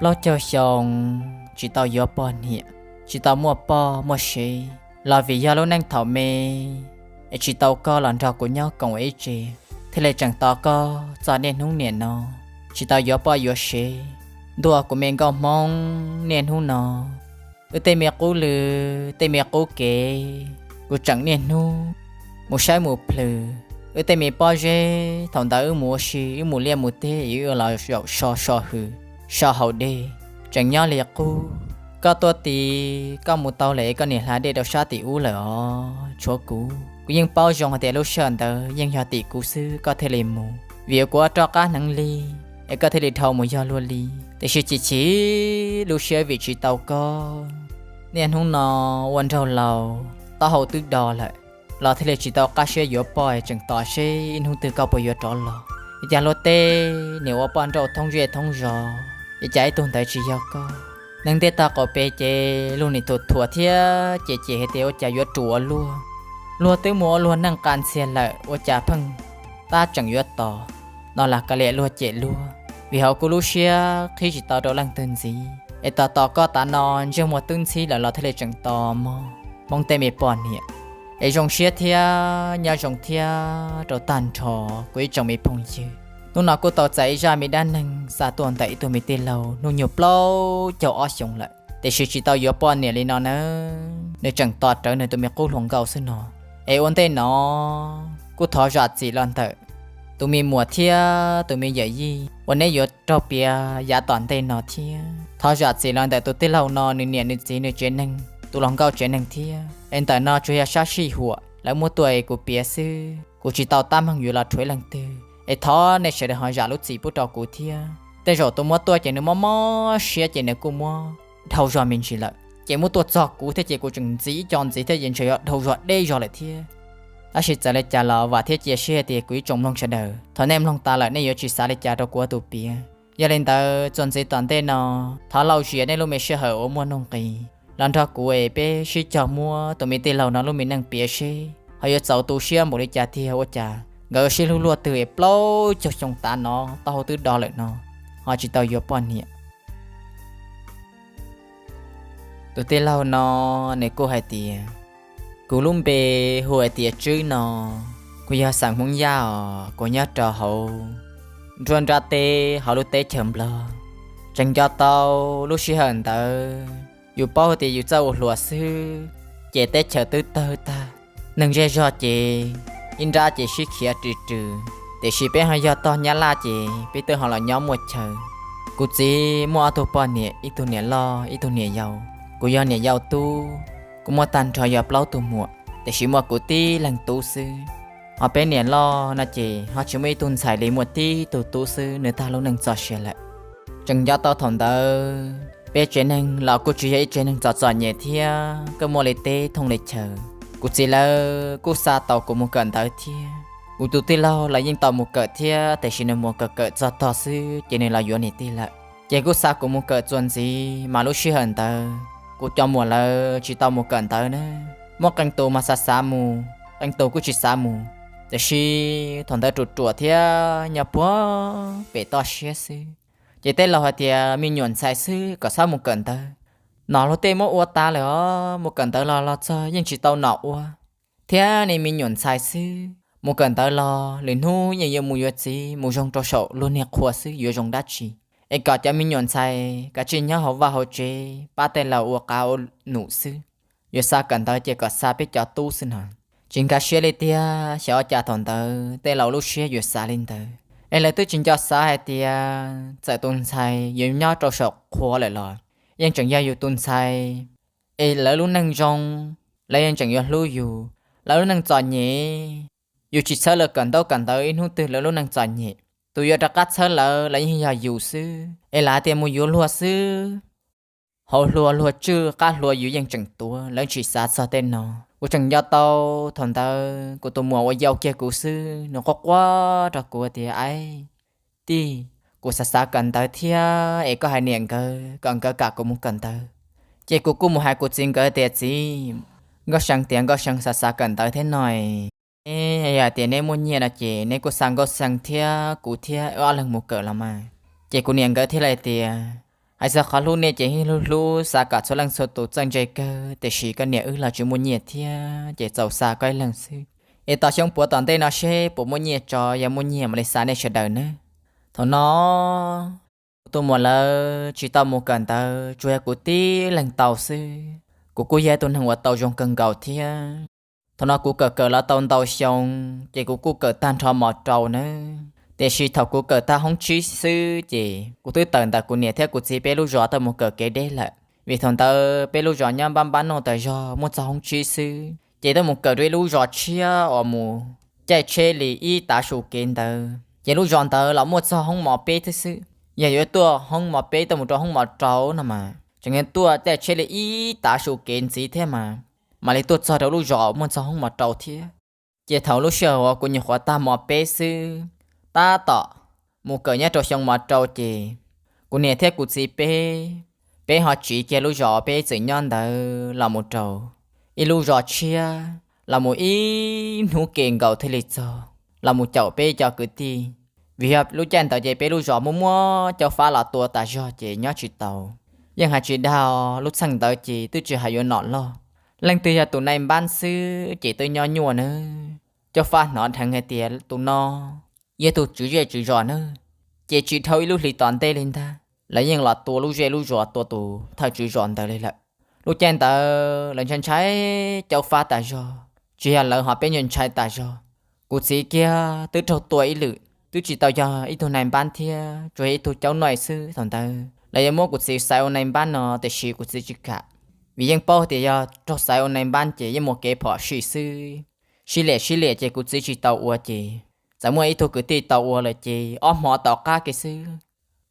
Plaub caug xyoo tsis tau yuav poj niam, tsis tau muaj poj muaj sev, los vim yog lub neej thaum me es tsis tau koj los nrog kuv nyob koom ib tse, thiaj li tseem tos koj txog niaj hnub niam no. Tsis tau yuav poj yuav sev, ntuj kuv me nkauj Hmoob, niaj hnub no wb tej me qub lw, tej me qub kev, kuv tseem niaj hnub mus saib mus plhws wb tej me pob zeb. Thaum ntawd wb mus ua si, wb mus liaj mus teb, wb los zaum so so hws, so haus dej, tseem nyob li qub. Koj tuaj tid, koj mus tau lawm es koj niam hla dej rau sab tim ub lawm os. Tshuav kuv, kuv yeej paub zoo hais tias lub sij hawm ntawd yeej yog tim kuv xwb koj thiaj li mus, vim kuv ua roj qab hneev li, es koj thiaj li dhau mus yog luag li. Tiam sis chim chim lub siab vim tsis tau koj. Niaj hnub no ua nraug laus, taub hau twb do lawm, los thiaj li tsis tau qab siab yuav poj, tseem tos seb ib hnub twg koj puas yuav rov los. Li cas luag tej niam ua poj nrauj thoob zej thoob zos, li cas ib tug ntawd tsis yog koj. Neeg ntiaj teb qaum pem ces luag nim thuam thuam thiab cem cem hais tias ua cas yuav ruam ua luaj, luag twb mus ua luag neej qas ntxhias lawm ua cas pheej tab tseem yuav tos. No lam kav liam luag cem luag, vim hauv kuv lub siab qhib tsis tau rau leej twg ntxiv, es tos tos koj tav no ntsej muag twb ntxhib lawm los thiaj li tseem tos mog. Hmoob tej me poj niam, es zoo siab thiab nyob zoo thiab rau tag nrho kuv ib tsoom me phooj ywg. Hnub no kuj tau txais ib zaj me dab neeg xa tuaj ntawm ib tug me tij laug hnub nyoog plaub caug ob xyoos lawm, tiam sis tsis tau yuav poj niam li no nawb, nws tseem tos rawv nws tus me qub hluas nkauj xwb no. Es ua ntej no kuj thov zam txim los ntawm tus me muam thiab tus me yawm yij uas neb yuav raug piav yav tom ntej no thiab. Thov zam txim los ntawm tus tij laug no nws niam nws txiv nws tsev neeg, tus hluas nkauj tsev neeg thiab. Es ntawm no tsuas yog sab sij huam lawv muab tuaj es kuv piav xwb, kuv tsis tau tab meeg yuav los rhuav leej twg. Es thov nej sawv daws ho zam lub txim pub rau kuv thiab. Tej zaum tus muab tuaj ces nws mob mob siab ces nws kuj muab dhau zog me ntsis lawm, ces muab tuaj txog kuv thiab ces kuv tseem ntxiv ib co ntxiv thiab ces ntshe yog dhau zog deb zog lawm thiab. Tab sis txawm li cas los vam thiab cia siab hais tias kuv ib tsoom mloog sawv daws, thaum nej mloog tas lawm nej yuav tsis xav li cas rau kuv tus piav. Yog li ntawd txuas ntxiv tom ntej no, thov lauj zias nej lub me sij hawm uas muaj nuj nqis los nrog kuv es peb sib cog muab tus me tij laug no lub me neej piav seb ho yuav txaus tu siab npaum li cas tiag. Ua cas nkawd sib hlub luaj twg es plaub caug xyoo tav no taub hau twb do lawm no ho tsis tau yuav poj niam. Tus tij laug no nws kuj hais tias, kuv lub npe hu hais tias Tswb no, kuv yog xeem Hmoob Yaj os, kuv nyob rau hauv nruab nrab teb hauv lub teb chaws Nplog. Tseem nco tau lub sij hawm ntawd yus paub tias yus txawj ua hluas xwb, ces teb chaws twb tawg tag, neeg zej zog ces ib nrab ces sib khiav rws rws, tiam sis peb ho yog tog Nyab Laj ces peb twb ho los nyob muaj chaw. Kuv txiv muaj ob tug poj niam, ib tug niam loj ib tug niam yau. Kuv yog niam yau tub, kuv muaj tag nrho yog plaub tug muam, tiam sis muaj kuv tib leeg tub xwb. Ho peb niam loj no ces ho tsis muaj ib tug ntxhais li, muaj tib tug tub xwb, nws tag lub neej txoj sia lawm. Tseem nco tau thaum ntawd peb tsev neeg los kuj tsis yog ib tsev neeg txom txom nyem thiab, kuj muaj li teb thooj li chaw. Kuv txiv lawv kuj xa tau kuv mus kawm ntawv thiab. Kuv tus tij laug los yeej tau mus kawm thiab, tiam sis nws mus kawm kawm txog tog xwb ces nws los yuav niam tij lawm. Ces kuj xa kuv mus kawm txuas ntxiv, mas lub sij hawm ntawd kuv cov muam lawv tsis tau mus kawm ntawv na. Muaj qee tus mas xav xav mus, qee tus kuj tsis xav mus. Tiam sis thaum ntawd ruam ruam thiab nyob puag pem toj siab xwb, ces tej laus hais tias me nyuam ntxhais xwb kom txhob mus kawm ntawv. Nom luag tej muab ua tas lawm os, mus kawm ntawv los los txog yeej tsis tau nom ua, thiab nej me nyuam ntxhais xwb, mus kawm ntawv los lwm hnub yeej yuav mus yuav txiv, mus zoo rau saum luag niag qhua xwb yuav zoo dab tsi. Es kom cov me nyuam ntxhais kav tsij nyob hauv vaj hauv tsev pab tej laus ua qav ua num xwb. Yuav xa kawm ntawv ces kom xa peb cov tub xwb no. Tsis nkag siab li tiag, xyov ua cas thaum ntawd tej laus lub siab yuav xav li ntawd. Es lawv twb tsis nco xav hais tias txawm tus ntxhais yuav nyob rau saum qhua lawm los yeej tseem yog yus tus ntxhais. Es lawv lub neej zoo, lawv yeej tseem yuav hlub yus. Lawv lub neej txom nyem, yus tsis txhawb lawv kawm ntaub kawm ntawv ib hnub twg lawv lub neej txom nyem. Tus yuav rov qab txhawb lawv los yeej yog yus xwb. Es lawv hais tias mus yuav luag xwb, hauv hlua luag tswj qab hlua yus yeej tseem tuav, lawv tsis xav txog tej no. Kuv tseem nco tau thaum ntawd kuv tus muam uas yau kiag kuv xwb, nws quaj quaj rau kuv tias, Aib, tij, kuv xav xav kawm ntawv thiab, es koj hais niam nkawd kom nkawd kam kuv mus kawm ntawv. Ces kuv kuj mus hais kuv txiv nkawd tias, Txiv, Nkauj See tias Nkauj See xav xav kawm ntawv thiab no, neb yog hais tias neb muaj nyiaj no ces neb kuj xa Nkauj See thiab kuv thiab wb ob leeg mus kawm los mas. Ces kuv niam nkawd thiaj li tias, Hais txog qhov hlub nej ces yeej hlub hlub, xav kom txhua leej txhua tus txawj ntse kawg, tiam sis koj niam wb los tsis muaj nyiaj thiab, ces txaus xa koj ib leeg xwb. Es tos xyoo puav tom ntej no seb puas muaj nyiaj tso, yog muaj nyiaj mam li xa nej sawv daws nawb. Thaum no kuv tus muam lawv tsis tau mus kawm ntawv, tsuas yog kuv tib leeg tau xwb. Kuv kuj yog ib tug neeg uas tau zoo kawg nkaus thiab. Thaum no kuv kawm kawm los tau ntau xyoo, ces kuv kuj kawm tag nrho mos rau nawb. Tiam sis thaum kuv kawm tag hoob tsib xwb ces kuv twb tawm ntawm kuv niam thiab kuv txiv peb lub zos tuaj mus kawm kev deb lawm, vim thaum ntawd peb lub zos nyob npab npab noj tas zog, muaj txog hoob tsib xwb, ces tuaj mus kawm rau ib lub zos tshiab uas mus caij tsheb li ib tav su kev ntawd. Ces lub zos ntawd los muaj txog hoob mos peb thiab xwb. Yog yuav tuaj hoob mos peb tuaj mus rau hoob mos rau no mas tseem yuav tuaj caij tsheb li ib tav su kev ntxiv thiab mas mam li tuaj txog rau lub zos muaj txog hoob mos rau thiab. Ces thaum lub sij hawm uas kuv nyuam qhuav tag mos peb xwb, tab tom mus kawm nyob rau xyoo mos rau ces kuv niam thiab kuv txiv peb, peb ho tsiv kiag lub zos peb txawm nyob ntawd los mus rau ib lub zos tshiab, los mus ib hnub ke nkaus thiaj li txog, los mus caum peb cov kwv tij. Vim yog lub caij ntawd ces peb lub zos muaj muaj caub fab los tua tas zog ces nyob tsis tau. Yeej hais tsis dag, lub txheej ntawd ces twb tsis hais yuav nom loj, leej twg yog tus nai npab xwb ces twb nyob nyuaj nawb. Caub fab hnov dheev hais tias tus no yog tus tswv zej tswv zos nawb, ces tsis dhau ib lub hlis tom ntej li ntag, lawv yeej los tua lub zej lub zos, tua tus thawj tswv zos ntawd li lawm. Lub caij ntawd lawv ntshai ntshai caub fab tas zog, tsis yog lawv ho peb ntshai ntshai tas zog. Kuv txiv kiag twb raug tua ib lwm, twb tsis tau yog ib tug nai npab thiab, tsuas yog ib tug caub noj xwb. Thaum ntawd lawv yuav muab kuv txiv xaiv ua nai npab no tiam sis kuv txiv tsis kam, vim yeej paub tias yog raug xaiv ua nai npab ces yeej muaj kev phom sij xwb. Sib liam sib liam ces kuv txiv tsis tau ua ces txawm muaj ib tug kwv tij tau ua lawm ces ob hmo tom qab kiag xwb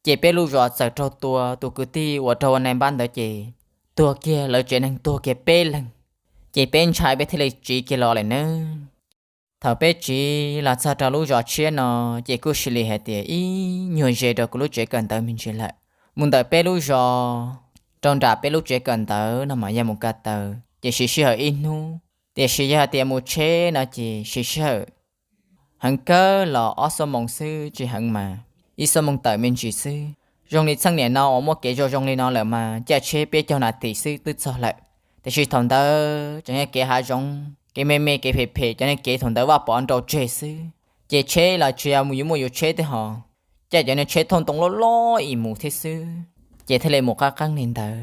ces peb lub zos txawm raug tua, tus kwv tij uas raug ua nai npab ntawd ces tuag kiag, lawv tsev neeg tuag kiag peb leeg. Ces peb ntshai peb thiaj li tsiv kiag los lawm nawb. Thaum peb tsiv los txog rau lub zos tshiab no ces kuj sis li hais tias ib nyuag ze rau kuv lub tsev kawm ntawv me ntsis lawm. Mus ntawm peb lub zos rau nram peb lub tsev kawm ntawv no mas yog mus ko taw ces siv sij hawm ib hnub, tiam sis yog hais tias mus tsheb no ces siv sij hawm heev kawg los ob xuab moos xwb, tsis heev mas ib xuab moos tawm me ntsis xwb. Zoo li txheej niam no uas muaj kev zoo zoo li no lawm mas caij tsheb peb caug nas this xwb twb txog lawm. Tiam sis thaum ntawd tseem yog kev hav zoov, kev me me, kev phem phem, cov niag kev thaum ntawd vaj pov nrau tseg xwb, ces tsheb los tsis yog mus yuav muaj yus tsheb twb ho caij cov niag tsheb thauj ntoo loj loj ib mus thiab xwb, ces thiaj li mus qab qeeb li ntawd.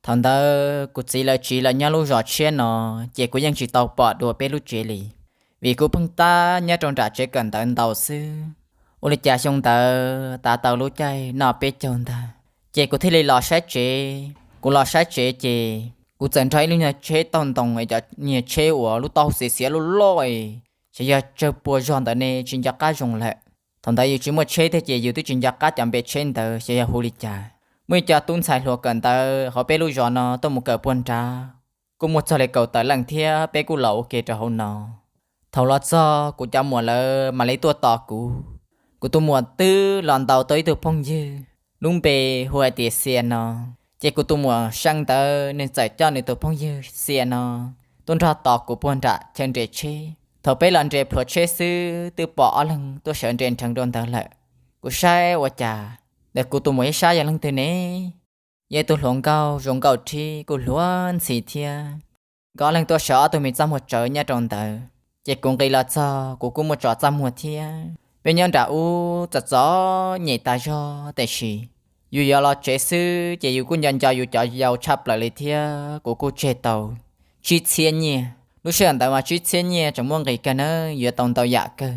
Thaum ntawd kuv txiv lawv tsiv los nyob lub zos tshiab no ces kuv yeej tsis tau pom dua peb lub tsev li, vim kuv pheej tab nyob rau nram tsev kawm ntawv ntau xwb. Ua li cas xyoo ntawd tav tau lub caij noj peb caug ntag, ces kuv thiaj li los saib tsev. Kuv los saib tsev ces kuv txawm nrog ib lub nyuag tsheb thauj ntoo, cov niag tsheb uas lub taub hau xiav xiav loj loj, xyov yog tsawg pua zog ntawd ne, tsis nco qab zoo lawm. Thaum ntawd yus tsis muaj tsheb thiab ces yus twb tsis nco qab cov npe tsheb ntawd xyov yog hu li cas. Muaj ib co tub ntxhais hluas kawm ntawv hauv peb lub zos no tuaj mus kawm puag nrad, kuj muaj txog li kaum tawm leej thiab, peb kuj los ua ke rau hauv no. Thaum los txog kuv cov muam lawv mam li tuaj tos kuv. Kuv tus muam twb los ntaus tau ib tug phooj ywg, lub npe hu hais tias Xia no. Ces kuv tus muam Xia ntawd nws txawm coj nws tus phooj ywg Xia no tuaj nrog tos kuv puag nram chaw nres tsheb. Thaum peb los nres plhuav tsheb xwb twb pom ob leeg tuaj sawv nres nrheev rau ntawd lawm. Kuv saib ua cas, ntawm kuv tus muam ib sab yog leej twg ne? Yog ib tug hluas nkauj zoo nkauj thiab kuj hluas ntxhi thiab. Nkawd ob leeg tuaj sawv ob tug me txaj muag tsawv nyob rau ntawd, ces kuv nqis los txog kuv kuj muaj tso txaj muag thiab. Peb nyob nram ub txom txom nyem tas zog, tiam sis yus yuav los tsev xwb ces yus kuj nco nco yus cov yau tshaj plaws li thiab. Kuv kuj tseg tau tsib txhiab nyiaj, lub sij hawm ntawd mas tsib txhiab nyiaj tseem muaj nqis kawg nawb, yuav tau ntau yam kawg.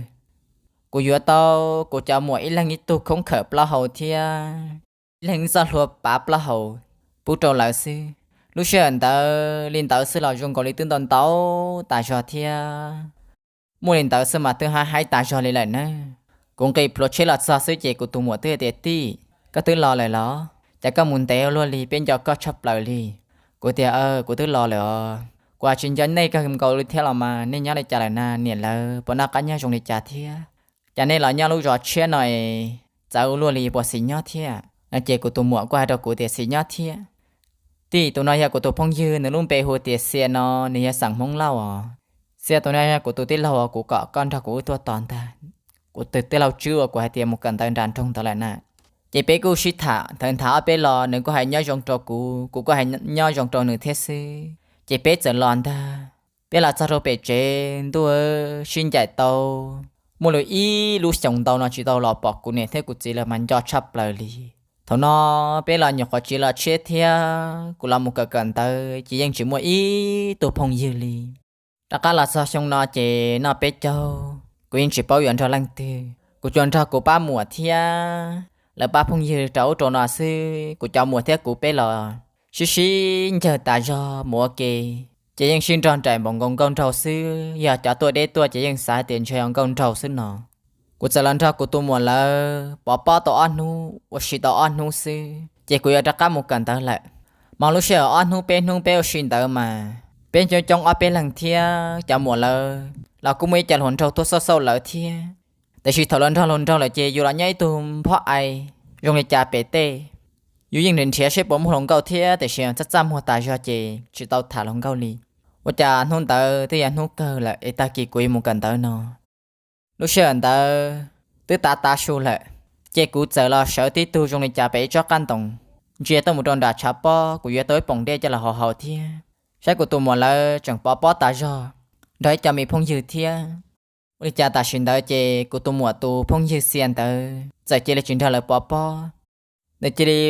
Kuv yuav tau kuv cov muam ib leeg ib tug khoob khawm plaub hau thiab ib leeg ib txoj hlua pav plaub hau pub rau lawv xwb. Lub sij hawm ntawd li ntawd xwb los zoo nkaus li twb ntau ntau tas zog thiab. Muaj li ntawd xwb mas twb haib haib tas zog li lawm nawb. Kuv nqis plhuav tsheb los txog xwb ces kuv tus muam twb tias, Tij, koj twb los lawm los? Cas koj mus ntev ua luaj li, peb nco koj tshaj plaws li. Kuv tias, Kuv twb los lawm os. Kuv tsis nco nej kawg nkaus li thiab los mas, nej nyob li cas lawm na? Niam lawv puas noj qab nyob zoo li cas thiab? Cas nej los nyob lub zos tshiab no es txawv ua luaj li, puas xis nyob thiab? No ces kuv tus muam kuj hais rau kuv tias, Xis nyob thiab. Tij, tus no yog kuv tus phooj ywg, nws lub npe hu tias Xia no, nws yog xeem Hmoob Lauj os. Xia, tus no yog kuv tus tij laug uas kuv kom koj nrog kuv wb tuaj tos ntag. Kuv tus tij laug Tswb uas kuv hais tias mus kawm ntawv nram nroog ntawd lawm na. Ces peb kuj sib tham, thaum ntawd ob peb los nws kuj hais nyob zoo rau kuv, kuv kuj hais nyob zoo rau nws thiab xwb. Ces peb txawm los ntag. Peb los txog rau pem tsev, ntuj, sib ncaim tau muaj li ib lub xyoos ntau no tsis tau los pom kuv niam thiab kuv txiv lawm mas nco tshaj plaws li. Thaum no peb los nyuam qhuav tsiv los tshiab thiab, kuv los mus kawm kawm ntawv ces yeej tsis muaj ib tug phooj ywg li. Rov qab los txog xyoo no ces noj peb caug, kuv yeej tsis paub yuav nrog leej twg. Kuv tsuas nrog kuv pab muam thiab lawv pab phooj ywg rau ub rau no xwb. Kuv cov muam thiab kuv peb los sib sib ncawg tas zog mus ua ke, ces yeej sib nrog nraim npaum nkaus nkauj nraug xwb. Yog cov tuaj deb tuaj ces yeej xav tias ntshe yog nkauj nraug xwb no. Kuv txawm los nrog kuv tus muam lawv pov pob tau ob hnub, ua si tau ob hnub xwb ces kuv yuav rov qab mus kawm ntawv lawm. Mas lub sij hawm ob hnub peb hnub peb ua si ntawd mas peb coob coob ob peb leeg thiab, cov muam lawv los kuj muaj ib co hluas nraug tuaj xauj xauj lawv thiab. Tiam sis thaum lawv nrog hluas nraug lawm ces yus los nyob ib tug nphob ai zoo li cas pem tej. Yus yeej nrhiav nrhiav seb puas muaj hluas nkauj thiab, tiam sis txaj txaj muag tas zog ces tsis tau tham hluas nkauj li. Ua cas hnub ntawd twb yog hnub kawg lawm es tag kis kuv yuav mus kawm ntawv no. Lub sij hawm ntawd twb tav tav su lawm, ces kuv txawm los sawv tib tug zoo li cas pem ib tsob qab ntoo, ntsia tuaj mus rau nram tshav pob, kuv yuav tau ib poom dej coj los haus haus thiab. Saib kuv tus muam lawv tseem pov pob tas zog nrog ib co me phooj ywg thiab. Ua li cas tam sim ntawd ces kuv tus muam tus phooj ywg Xia ntawd txawm cia li tsis nrog lawv pov pob. Nws cia li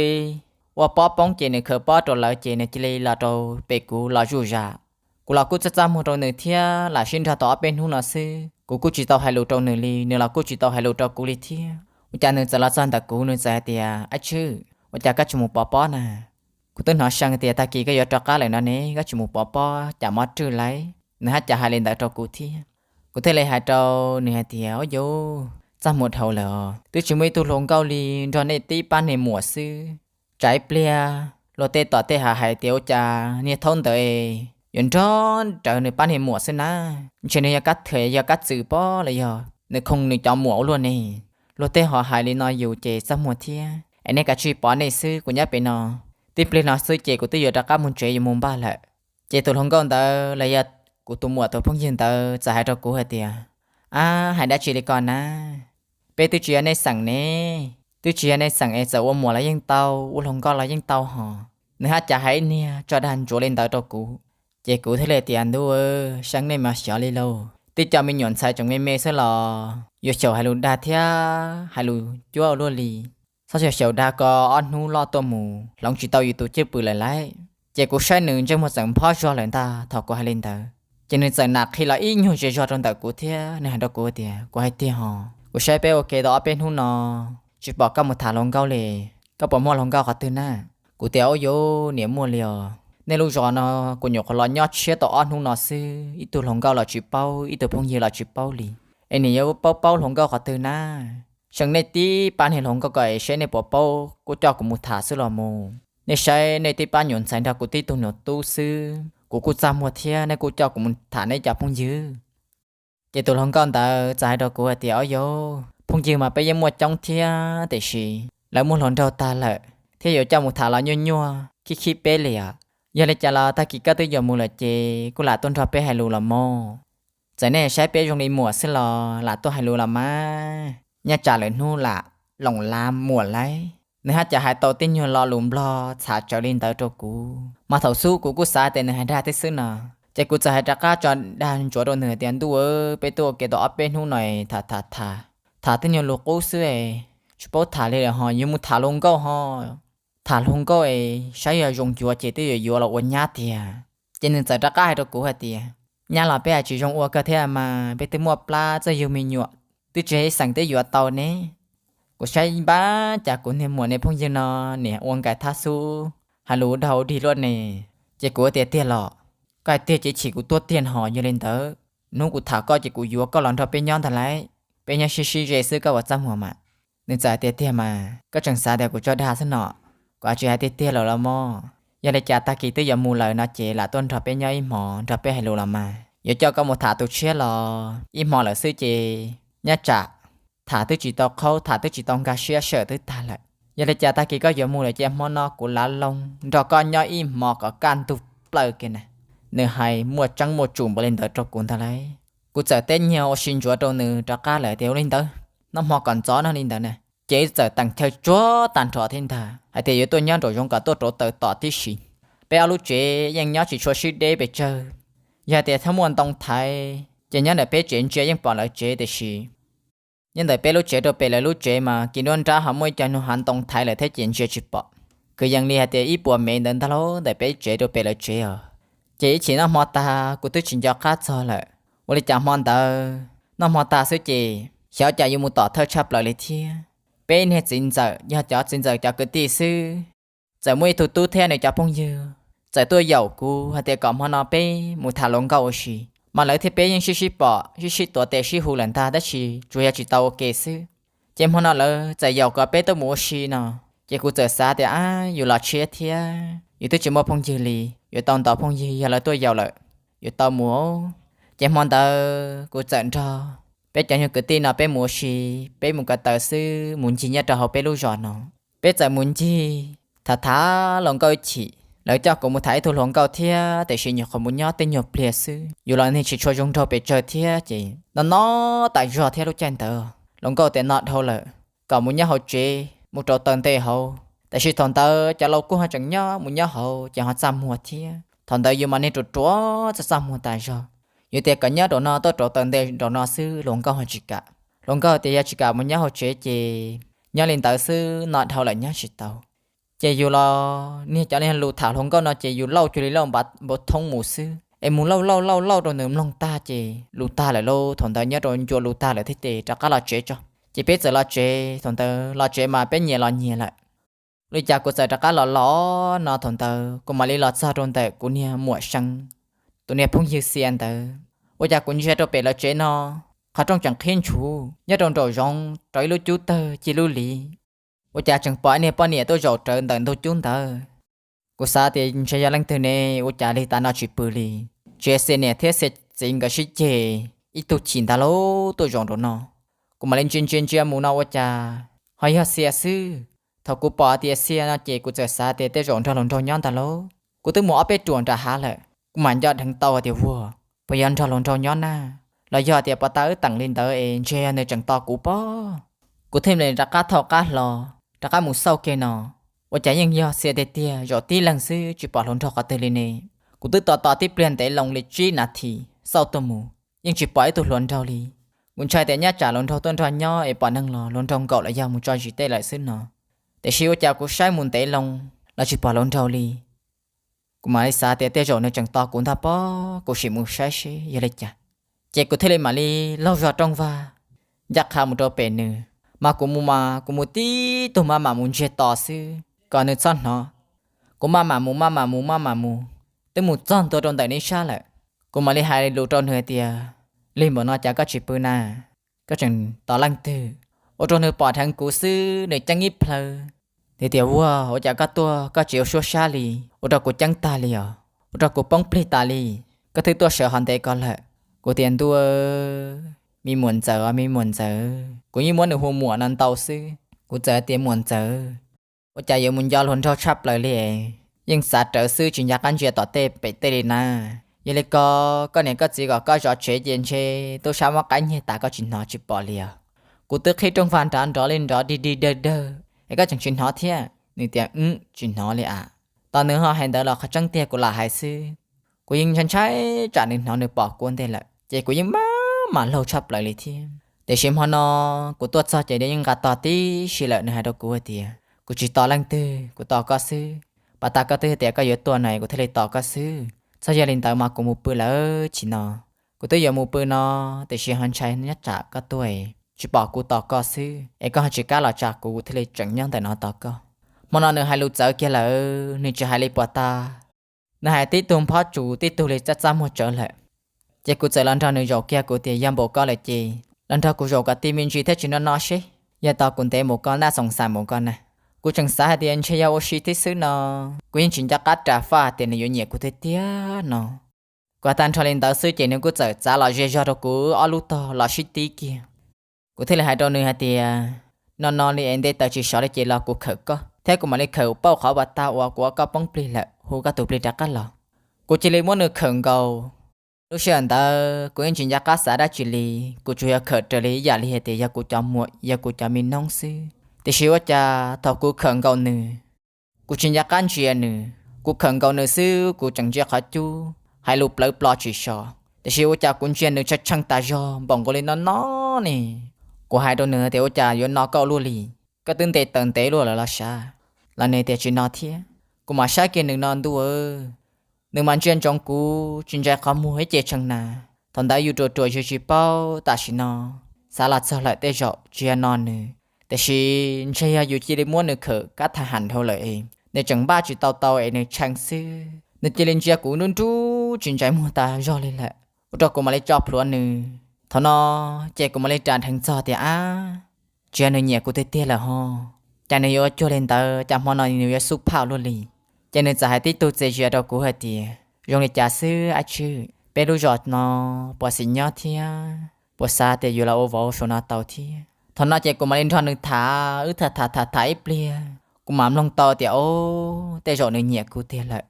ua pob poob ces nws khaws pob rau lawv ces nws cia li los rau pem kuv los zuj zam. Kuv los kuj txaj txaj muag rau nws thiab, lam sib nrog tau ob peb hnub no xwb. Kuv kuj tsis tau hais lus rau nws li, nws los kuj tsis tau hais lus rau kuv li thiab. Ua cas nws txawm los txog ntawm kuv, nws txawm hais tias, Ab Tshwj, ua cas koj tsis mus pov pob na? Kuv twb hnov seev tias tag kis koj yuav rov qab lawm no ne, koj tsis mus pov pob cas mob rwj lauj? Nws haj cas hais li ntawd rau kuv thiab. Kuv thiaj li hais rau nws hais tias, Ub yuv, txaj muag dhau lawm os, twb tsis muaj ib tug hluas nkauj li, nrog nej tib pab niag muam xwb. Tsam ib pliag luag tej tom tej hav hais tias ua cas niag thaub ntawd yuav nrog rawv nws pab niag muam xwb na, ntshe nws yog kab thwm yog kab txwm pob los yog nws khoo nws cov muam ua luaj ne. Luag tej ho hais li no yus ces txaj muag thiab, es nej kav tsij pov nej xwb, kuv nyob pem no. Tib pliag no xwb ces kuv twb yuav rov qab mus tsev yuav mus npaj lawm. Ces tus hluas nkauj ntawd los yog kuv tus muam tus phooj ywg ntawd txawm hais rau kuv hais tias, Ab, hais dab tsi li ko na? Peb twb tsis yog nej xeem ne, twb tsis yog nej xeem es txawm ua muam los yeej tau, ua hluas nkauj los yeej tau hos. Nws haj cas hais ib niag tso dag ntsuav li ntawd rau kuv. Ces kuv thiaj li tias, Ntuj, seev nej mas xyov li lauj, tib co me nyuam ntxhais tseem me me xwb los yuav xyaum hais lus dag thiab hais lus cuab ua luaj li. Txhob xyaum xyaum dag ko, ob hnub loj tuaj mus hloov tsis tau yus tus cwj pwm lawm lauj. Ces kuv saib nws ntsej muag txawm phob zog lawm ntag thaum kuv hais li ntawd. Ces nws txawm nam qhi los ib nyuag zej zog rau ntawm kuv thiab nws hais rau kuv tias, Kuv hais tiag hos, kuv saib peb ua ke tau ob peb hnub no tsis pom koj mus tham hluas nkauj li, koj puas muaj hluas nkauj qhov twg na? Kuv tias, Ub yuv, niam, muaj li os, nej lub zos no kuv nyuam qhuav los nyob tshiab tau ob hnub no xwb, ib tug hluas nkauj los tsis paub, ib tug phooj ywg los tsis paub li. Es niam yuav paub paub hluas nkauj qhov twg na? Seev nej tib pab niag hluas nkauj ko es saib nej puas paub, kuj coj kuv mus tham xwb los mus. Nej saib nej tib pab nyuam ntxhais nrog kuv tib tug nyuam tub xwb, kuv kuj txaj muag thiab, nej kuj coj kuv mus tham nej cov phooj ywg. Ces tus hluas nkauj ntawd txawm hais rau kuv hais tias, Ub yuv, phooj ywg mas peb yeej muaj coob thiab, tiam sis lawv muaj hluas nraug tag lawm thiab yuav coj mus tham los nyuaj nyuaj khib khib peb li os. Yog li cas los tag kis koj twb yuav mus lawm ces kuj lam tuaj nrog peb hais lus los mog. Txawm nej saib peb zoo li muam xwb los lam tuaj hais lus los mas, nyob tsam lwm hnub lam loos lav muam lauj. Nws haj cas hais tau tej nyuag lo lus Nplog txhav tsawv li ntawd rau kuv, mas thaum xub kuv kuj xav tias nws hais dag thiab xwb no. Ces kuv txawm hais rov qab tso dag ntsuav rau nws tias, Ntuj, peb tuaj ua ke tau ob peb hnub no tham tham tham, tham tej nyuag lus qub xwb es tsis paub tham li lawm hos, yuav mus tham hluas nkauj hos. Tham hluas nkauj es saib yog zoo yuav ces twb yuav yuav los ua nyab tiag. Ces nws txawm rov qab hais rau kuv hais tias, Nyab los peb hais tsis zoo ua kawg thiab mas, peb twb muaj plab txawj yug me nyuam, twb tsis yog ib xeem twb yuav tau ne. Kuv saib npab cas kuv niag muam niag phooj ywg no niam ua nkais thab xub hais lus dhau dig luaj ne. Ces kuv tias, Tiag los? Koj hais tiag ces chim kuv tuag tiag hos, yog li ntawd hnub kuv tham koj ces kuv yuav koj los nrog peb nyob ntag lauj, peb nyob sib sib ze xwb koj puas txaj muag mas? Nws txawm tias, Tiag mas, koj tseem xav tias kuv tso dag xwb no, kuv tsis hais tiag tiag lawm los mog. Yog li cas tag kis twb yuav mus lawm no ces lam tuaj nrog peb nyob ib hmos nrog peb hais lus los mas. Yuav coj koj mus tham tus tshiab los ib hmos lawm xwb ces nyob tsam tham twb tsis tau qhaub, tham twb tsis tau nkag siab, sij hawm twb tag lawm. Yog li cas tag kis koj yuav mus lawm ces hmo no kuv lav loo nrog koj nyob ib hmos kom kaj ntug plaws kiag na. Nws hais muaj tseeb muaj tsum npaum li ntawd rau kuv ntag lauj. Kuv txawm teb nyiag ua si ntsuav rau nws rov qab lawm tias, Ua li ntawd, noj hmo kom ntxov no li ntawd na. ces txawm teem chaw tsuag tag nrho thiab ntag hais tias yuav tuaj nyob nraum zoov kom tuaj rauv taws tom tib si. Peb ob lub tsev yeej nyob tsis tshua sib deb pes tsawg, yog tias txhob muaj ntoo thaiv ces nyob ntawm peb tsev ntsia yeej pom lawv tsev tiam sis nyob ntawm peb lub tsev rau pem lawv lub tsev mas kis nruab nrab ho muaj ib co nyuag hav ntoo thaiv lawm thiab ces ntsia tsis pom. Kwv yees li hais tias ib puas mev ntawd ntag lauj ntawm peb tsev rau pem lawv tsev os. Ces ib chim noj hmo tag kuv twb tsis nco qab txog lawm, ua li cas hmo ntawd noj hmo tag xwb ces xyov cas yuav mus tom thawj tshaj plaws li thiab. Peb niag txiv ntxawm yog cov txiv ntxawm cov kwv tij xwb, txawm muaj ib tug tub thiab nws cov phooj ywg txawm tuaj yaum kuv hais tias kom hmo no peb mus tham hluas nkauj ua si, mas lawv thiab peb yeej sib sib pom sib sib tuav tes sib hu lawm ntag tab sis tsuas yog tsis tau ua ke xwb. Ces hmo no lawv txawm yaum kom peb tuaj mus ua si no, ces kuv txawm xav tias ab yus los tshiab thiab yus twb tsis muaj phooj ywg li, yuav tau ntau phooj ywg yog lawv tuaj yaum lawm, yuav tau mus. Ces hmo ntawd kuv txawm nrog peb cov nyuag kwv tij no peb mus ua si, peb mus ko taw xwb mus ncig nyob rau hauv peb lub zos no. Peb txawm mus ncig tham tham hluas nkauj ib chim, lawv coj kuv mus tham ib tug hluas nkauj thiab tiam sis nyuam qhuav mus nyob tej nyuag pliag xwb, yus los niag tsis tshua zoo nraug pes tsawg thiab ces no no tas zog thiab lub caij ntawd hluas nkauj tias no dhau lawm, kom mus nyob hauv tsev mus rauv taws ntej hauv. Tiam sis thaum ntawd cov laus kuj ho tseem nyob mus nyob hauv ces ho txaj muag thiab, thaum ntawd yus mas niag ruam ruam txaj txaj muag tas zog. Yus tias kom nyob rau no tuaj rauv taws ntej rau no xwb hluas nkauj ho tsis kam, hluas nkauj tias yog tsis kam mus nyob hauv tsev ces nyob li ntawd xwb no dhau lawm nyob tsis tau. Ces yus los niag cov niag lus tham hluas nkauj no ces yus lauj cuag li lauj npav npau thoob mus xwb es mus lauj lauj lauj lauj rau nws mloog tag ces lus tag lawm lauj, thaum ntawd nyob rau ncua lus tag lawm thiab ces rov qab los tsev tso. Ces peb txawm los tsev, thaum ntawd los tsev mas peb nyias los nyias lawm. Ua li cas kuv txawm rov qab los los no thaum ntawd kuv mam li los txog rau ntawm kuv niag muam See tus niag phooj ywg Xia ntawd. Ua cas kuv ntsia rau pem lawv tsev no qhov rooj tseem qhib ntshuv nyob rau nraum zoov rau ib lub cub tawg ci lub liv. Ua cas tseem pom ib niag poj niam tuaj zaum rawv ntawm ntug cub ntawd. Kuv xav tias ntshe yog leej twg ne, ua cas lig tas no tsis pw li. Tsis Xia niam thiab Xia txiv nkawd sib ceg ib tug chim ntag lauj tuaj zaum nraum no. Kuv mam li ntsia ntsia ntsia mus no ua cas ho yog Xia xwb. Thaum kuv pom tias Xia no ces kuv txawm xav tias tej zaum nrog hluas nraug nyob ntag lauj. Kuv twb mus ob peb ruam nram hav lawm kuv mam nco dheev tau tias vuag, puas yog nrog hluas nraug nyob na, los yog tias pov tag wb teem li ntawd es ntshe yog nws tseem tos kuv pob. Kuv thiaj li rov qab thauj qab hlo, rov qab mus xauj kiag no, ua cas yeej yog Xia tiag tiag zaum tib leeg xwb tsis pom hluas nraug qhov twg li ne. Kuv twb tos tos tib pliag ntev loo li tsib nas this xauj tuaj mus yeej tsis pom ib tug hluas nraug li. Kuv ntshai tias nyaj tsam hluas nraug tuaj nrog nyob es pom neeg los hluas nraug nkaum los yog mus tso zis tej lawm xwb no. Tiam sis ua cas kuv saib mus ntev loo los tsis pom hluas nraug li. Kuv mam li xav tias tej zaum nws tseem tos kuv ntag pob, kuv sim mus saib seb yog li cas. Ces kuv thiaj li mam li laug zog rooj vag ncaj qha mus rau pem nws. Mas kuv mus mas kuv mus tib tug maj mam mus ntsiag to xwb kom nws txhob hnov. Kuv maj mam mus maj mam mus maj mam mus, twb mus txog ntua rau ntawm nws sab lawm. Kuv mam li hais lus rau nws tias, lig npaum no cas koj tsis pw na, koj tseem tos leej twg? Ua rau nws pom dheev kuv xwb nws ceeb ib plhaw. Nws tias, vuag, ua cas koj tuaj koj tsis ua suab sab li, ua rau kuv ceeb tag li os, ua rau kuv poob plig tas li, koj twb tuaj sawv ho ntev ko lawm. Kuv tias, ntuj, me muam ntxawm os me muam ntxawm, kuv yeej muab nws hu muam no ntau xwb, kuv txawm tias muam ntxawm, ua cas yuav mus nco hluas nraug tshaj plaws li es yeej xav rawv xwb tsis nco qab ntsia tom tej pem tej li na. Yog li ko, koj niam koj txiv kom koj zov tsev ces ntshe tub sab muab qaib nyiag tas koj tsis hnov tsis pom li os. Kuv twb qhib rooj vag nrov nrov li nrov dig dig dawg dawg es koj tseem tsis hnov thiab. Nws tias, wb, tsis hnov li as. Tos nws ho hais ntawd los qhov tseeb tiag kuv lam hais xwb. Kuv yeej ntshai ntshai tsam nws hnov nws pom kuv ntej lawm ces kuv yeej maj mam laug tshaj plaws li thiab. Tiam sis hmo no kuv tuaj txog ces yeej nqa tog tib si lawm, nws hais rau kuv hais tias, kuv tsis tos leej twg, kuv tos koj xwb. Pas tas koj twb tias koj yuav tuaj no kuv thiaj li tos koj xwb. Txog yog li ntawd mas kuv mus pw lawm, chim no kuv twb yuav mus pw no, tiam sis ho ntshai nyob tsam koj tuaj tsis pom kuv tos koj xwb es koj ho tsis kam los tsa kuv, kuv thiaj li tseem nyob ntawm no tos koj. Hmo no nws hais lus txawv kiag lawm, nws tsis hais li puas tas. Nws hais tib tug nphob tsus tib tug li txaj txaj muag tsawv lawm. Ces kuv txawm los nrog nws zaum kiag, kuv tias, yog npaum koj lawm ces los nrog kuv zaum kom tij me ntsis thiab tsis no no seb, yog tos kuv ntev mus koj naj xoom xas mus koj na. Kuv tseem xav hais tias ntshe yog ua si thiab xwb no, kuv yeej tsis nco qab ras faj tias nws yuav nyiam kuv tiag tiag no. Kuv hais tag nrho li ntawd xwb ces nws kuj txawm txav los ze zog rau kuv ob lub tog los sib tib kiag. Kuv thiaj li hais rau nws hais tias, no no li es nte taws tsis sov li ces los kuv khawm koj, thiab kuv mam li khawm pauj qhov uas tag uas kuv ua koj poob plig lawm, hu koj tus plig rov qab los. Kuv cia li muab nws khawm nkaus. Lub sij hawm ntawd kuv yeej tsis nco qab xav dab tsi li, kuv tsuas yog khawm raws li ib yam li hais tias yog kuv cov muam yog kuv cov me noob xwb. Tiam sis ua cas thaum kuv khawm nkaus nws, kuv tsis nco qab ntsia nws, kuv khawm nkaus nws xwb kuv tseem ntsia qhov cub hais lus plawv plo tsis so. Tiam sis ua cas kuv ntsia nws tshee tshee tas zog npaum nkaus li no no ne. Kuv hais rau nws tias ua cas yuav no koj luaj li, koj twb nte taws ntev luaj lawm los sav? Los nws tias tsis no thiab. Kuv mam saib kiag nws no ntuj, nws mas ntsia ntsoov kuv tsis ntsais qhov muag ib ce tshee na. Thaum ntawd yus ruam ruam yus tsis paub, tam sim no xav los txog lawm tej zaum tsis yog no nws, tiam sis ntshe yog yus cia li muab nws khawm kab thaj ham dhau lawm es nws tseem npaj tsis tau tau es nws tshee xwb. Nws cia li ntsia kuv nruj nruj tsis ntsais muag tas zog li lawm, ua rau kuv mam li tso plhuav nws. Thaum no ces kuv mam li ras dheev txog tias ab, tsis yog nws nyiam kuv tiag tiag lawm ho, cas nws yuav ua cuag li ntawd, cas hmo no nws yuav xub phaj luaj li. Ces nws txawm hais tib tug txias zias rau kuv hais tias zoo li cas xwb ab tswb, peb lub zos no puas xis nyob thiab puas xav tias yus los ua vauv saum no tau thiab. Thaum no ces kuv mam li nrog nws tham, wb tham tham tham tham ib pliag kuv mam mloog tau tias o, tej zaum nws nyiam kuv tiag lawm.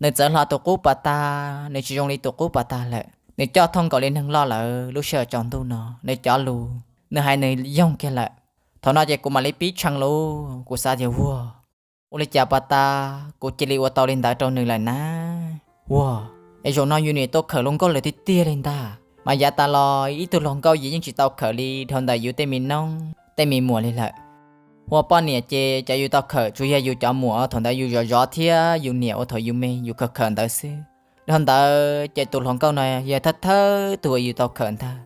Nws txawv hlo tus qub pas tas, nws tsis zoo li tus qub pas tas lawm, nws coj thooj nkaus li neeg loj lawm. Lub sij hawm tsaus ntuj no nws cov lus nws hais nws yoog kiag lawm. Thaum no ces kuv mam li pib tshee lauj, kuv xav tias vuag, ua li cas pas tas kuv cia li ua tau li ntawd rau nws lawm na. Vuag, es zaum no yus niam tau khawm hluas nkauj lawm tiag tiag li ntag. Mas yav tas los ib tug hluas nkauj yus yeej tsis tau khawm li dhau ntawm yus tej me noob tej me muam li lawm. Ua poj niam ces cov yus tau khawm tsuas yog yus cov muam thaum ntawd yus zov zov thiab yus niam ua thaum yus me yus khawm khawm ntawd xwb. Dhau ntawd ces tus hluas nkauj no yog thawj thawj tus uas yus tau khawm ntag.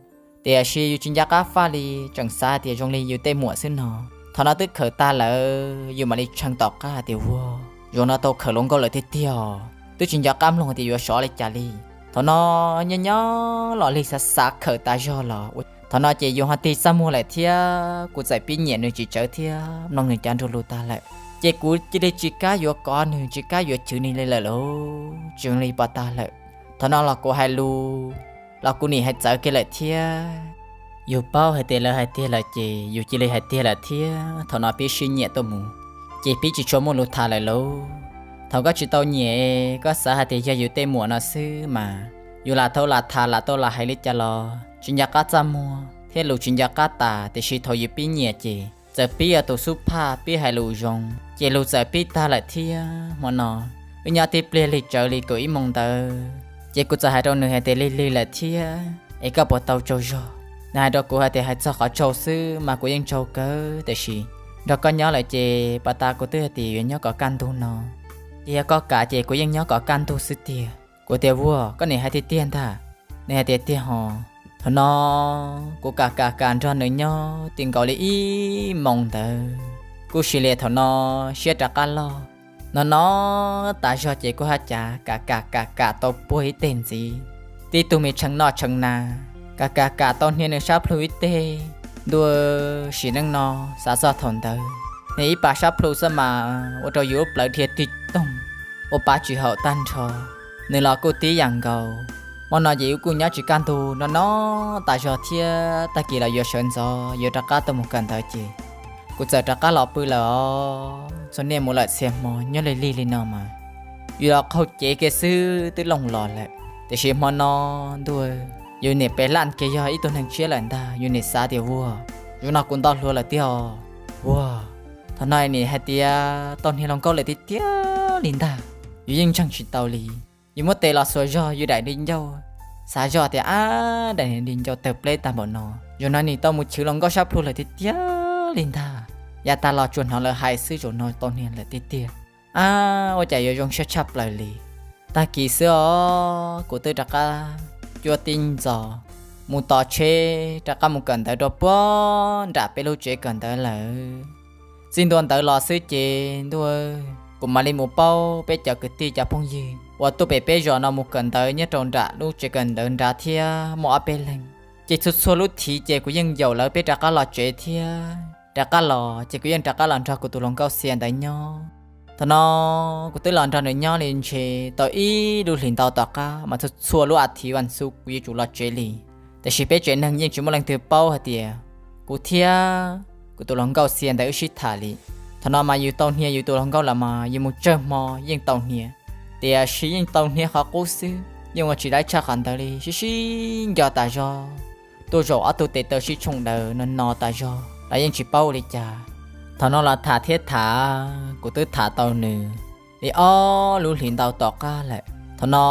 Tiam sis yus tsis nco qab faj li, tseem xav tias zoo li yus tej muam xwb no. Thaum no twb khawm tag lawm yus mam li tshee tom qab hais tias vuag, zaum no tau khawm hluas nkauj lawm tiag tiag, twb tsis nco qab mloog tias yuav sov li cas li. Thaum no nyob nyob los lig xav xav khawm tas zog los, thaum no ces yus ho tig txaj muag lawm thiab kuv txawm pib nyiam nws tsis tsawv thiab mloog nws cov nru lus tag lawm. Ces kuv cia li tsis kam yuav kov nws tsis kam yuav chwv nws li lawm lauj, tsis zoo li pas tas lawm. Thaum no los kuv hais lus los kuv nim hais txawv kiag lawm thiab. Yus paub hais tias lawv hais tiag lawm ces yus cia li hais tiag lawm thiab thaum no pib sib nyiam tuaj mus, ces pib tsis tshua muaj lus tham lawm lauj. Thaum koj tsis tau nyiam, koj xav hais tias yog yus tej muam no xwb mas yus lam tau lam tham lam tau lam hais li cas los tsis nco qab txaj muag thiab lus tsis nco qab tas, tiam sis thaum yus pib nyiam ces txawm pib yog tus xub phaj pib hais lus zoo ces lus txawm pib tag lawm thiab. Hmo no wb nyob tib pliag lig tsawv li kaum ib moos ntawd ces kuv txawm hais rau nws hais tias lig lig lawm thiab es koj puas tau tsaug zog? Nws hais rau kuv hais tias hais txog qhov tsaug xwb mas kuv yeej tsaug kawg, tiam sis nrog koj nyob lawm ces pas tas kuv twb hais tias yuav nyob kom kaj ntug no, ces yog koj kam ces kuv yeej nyob kom kaj ntug xwb tiag. Kuv tias vuag, koj nim hais tiag tiag ntag? Nws hais tias tiag ho. Thaum no kuv kam kam kam nrog nws nyob ti nkaus li ib moos ntawd kuj sis li thaum no siab rov qab loj. No no tas zog ces kuj haj cav kam kam kam kam tau puag ib teg ntxiv, tib tug me tshee noj tshee na, kam kam kam tau hnia nws sab plhu ib teg. Ntuj, sim neej no xav txog thaum ntawd, hnia ib pas sab plhu xwb mas ua rau yus lub plawv dhia tig toog, ua pa tsis haum tag nrho. Nws los kuj tib yam nkaus. Hmo no ces yus kuj nyob tsis kaj ntug no no tas zog thiab tag kis los yuav sawv ntxov yuav rov qab tuaj mus kawm ntawv ces kuv txawm rov qab los pw lawm os. Txhua niaj mus lawm txhia hmo nyob li lig li no mas yus los qaug cev kiag xwb twb looj los lawm. Tiam sis hmo no ntuj, yus niam pes laj kiag yog ib tug neeg tshiab lawm ntag, yus niam xav tias vuag, zaum no kuv nto hluas lawm tiag os. Vuag, thaum no nim hais tias tau hnia hluas nkauj lawm tiag tiag li ntag, yus yeej ntseeg tsis tau li. Yus muab tes los xuas zog yus daim di ncauj, xav zog tias ab, daim di ncauj tawg pleb tag npaum no, zaum no nim tau mus chwv hluas nkauj sab plhu lawm tiag tiag li ntag. Yav tag los tsuas hnov lawv hais xwb, zaum no tau hnia lawm tiag tiag. Ab, ua cas yuav zoo siab tshaj plaws li. Tag kis xwb os kuv twb rov qab cuab tib ntxos mus tos tsheb rov qab mus kawm ntawv rau puag nram peb lub tsev kawm ntawv lawm. Txij ntua ntawd los xwb ces ntuj, kuv mam li mus paub peb cov kwv tij cov phooj ywg uas tuaj pem peb zos no mus kawm ntawv nyob rau nram lub tsev kawm ntawv nrad thiab muaj ob peb leeg. Ces txhua txhua lub thiv ces kuv yeej yaum lawv peb rov qab los tsev thiab. Rov qab los ces kuv yeej rov qab los nrog kuv tus hluas nkauj Xia ntawd nyob. Thaum no kuv twb los nrog nws nyob li ntshe tau ib lub hlis ntau tom qab mas txhua txhua lub a thiv vas xuv kuv yuav tsum los tsev li. Tiam sis peb tsev neeg yeej tsis muaj leej twg paub hais tias kuv thiab kuv tus hluas nkauj Xia ntawd wb sib tham li. Thaum no mas yus tau hnia yus tus hluas nkauj lawm mas yus mus tsawg hmo yeej tau hnia. Tiam sis yeej tau hnia qhov qub xwb, yeej ua tsis laib tshaj qhov ntawd li, sib sib nco tas zog. Tuaj zaum ob tug tes taw sib tshooj daws no no tas zog los yeej tsis paub ua li cas. Thaum no los tham thiab tham, kuv twb tham tau nws li ob lub hlis ntau tom qab lawm. Thaum no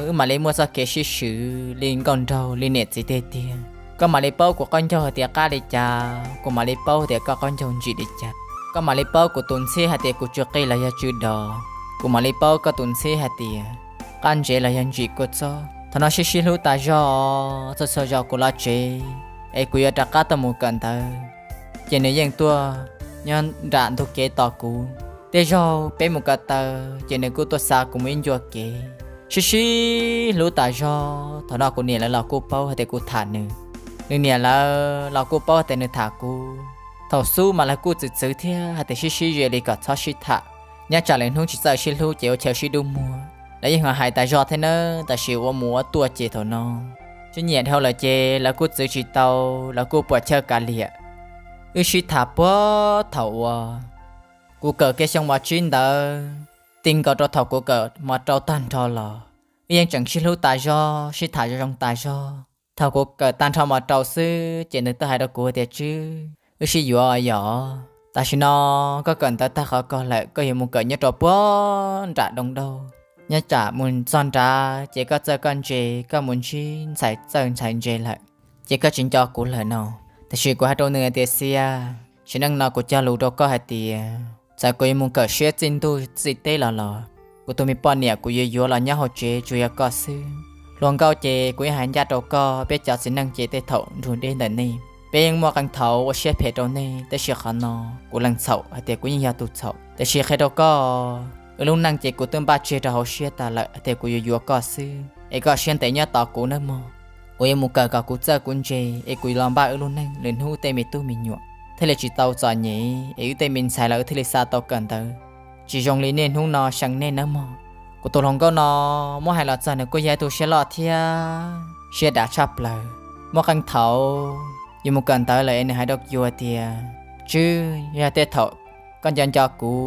wb mam li muaj txoj kev sib swm li nkauj nraug li niam txiv tiag tiag. Koj mam li paub kuv qaub ncaug hais tias qab li cas, kuv mam li paub tias koj qaub ncaug ntsim li cas. Koj mam li paub kuv tus ntxhiab hais tias kuv tsw qij los yog tsw dos, kuv mam li paub koj tus ntxhiab hais tias qab ntsev los yog ntsim kua txob. Thaum no sib sib hlub tas zog, txhua txhua zaus kuv los tsev es kuv yuav rov qab tuaj mus kawm ntawv, ces nws yeej tuaj nyob nram ntug kev tos kuv. Tej zaug peb mus ko taw, ces nws kuj tuaj xa kuv mus ib ncua kev. Sib sib hlub tas zog, thaum no kuv niam lawv los kuj paub hais tias kuv tham nws, nws niam lawv los kuj paub hais tias nws tham kuv. Thaum xub mas lawv kuj txwv txwv thiab hais tias sib sib ze li kom txhob sib tham, nyob tsam lwm hnub tsis txawj sib hlub ces ua chaw sib dub muag. Lawv yeej ho hais tas zog thiab nawb, tab sis ua mus ua tuaj ces thaum no tsis nyiam dhau lawm ces lawv kuj txwv tsis tau, lawv kuj puas chawj kav liam. Wb sib tham puag thaum uas kuv kawm kiag xyoo mos tsib ntawd, ti nkaus rau thaum kuv kawm mos rau tag nrho los, wb yeej tseem sib hlub tas zog, sib tham zoo zoo tas zog. Thaum kuv kawm tag nrho mos rau xwb ces nws twb hais rau kuv tias, Tswb, wb sib yuav yom, tam sim no koj kawm ntawv tag qhov ko lawm, koj yuav mus kawm nyob rau puag nram Doo Dauj, nyob tsam mus txog nrad ces koj txawj koj ntse, koj mus ntsib ntxhais txawj ntxhais ntse lawm, ces koj tsis nco kuv lawm no. Tiam sis kuv hais rau nws tias, Xia, sim neej no kuv cog lus rau koj hais tias txawm kuv yuav mus kawm siab txij ntuj txij teb los los, kuv tus me poj niam kuv yuav yuav los nyob hauv tsev tsuas yog koj xwb. Hluas nkauj ces kuv yeej hais ncaj rau koj, peb cov txiv neej ces tej thaum nrug deb ntawm nej, peb yeej muaj qee thaum ua siab phem rau nej, tab sis qhov no kuv lees txhaum hais tias kuv yeej yog tus txhaum. Tiam sis qhia rau koj, wb lub neej ces kuv twb npaj tseg rau hauv siab tas lawm hais tias kuv yuav yuav koj xwb, es koj siab ntev nyob tos kuv nawb mog. Kuv yuav mus kawm kom kuv txawj kuv ntse, es kuv los npaj wb lub neej, lwm hnub tej me tub me nyuam thiaj li tsis tau txom nyem, es wb tej me ntxhais los wb thiaj li xa tau kawm ntawv, tsis zoo li niaj hnub no xyeem nej nawb mog. Kuv tus hluas nkauj no, muab hais los txog nws kuj yog ib tug siab loj thiab siab dav tshaj plaws. Muaj qee thaum yus mus kawm ntawv lawm es nws hais rau yus tias, Tswb, yog tej thaum koj nco nco kuv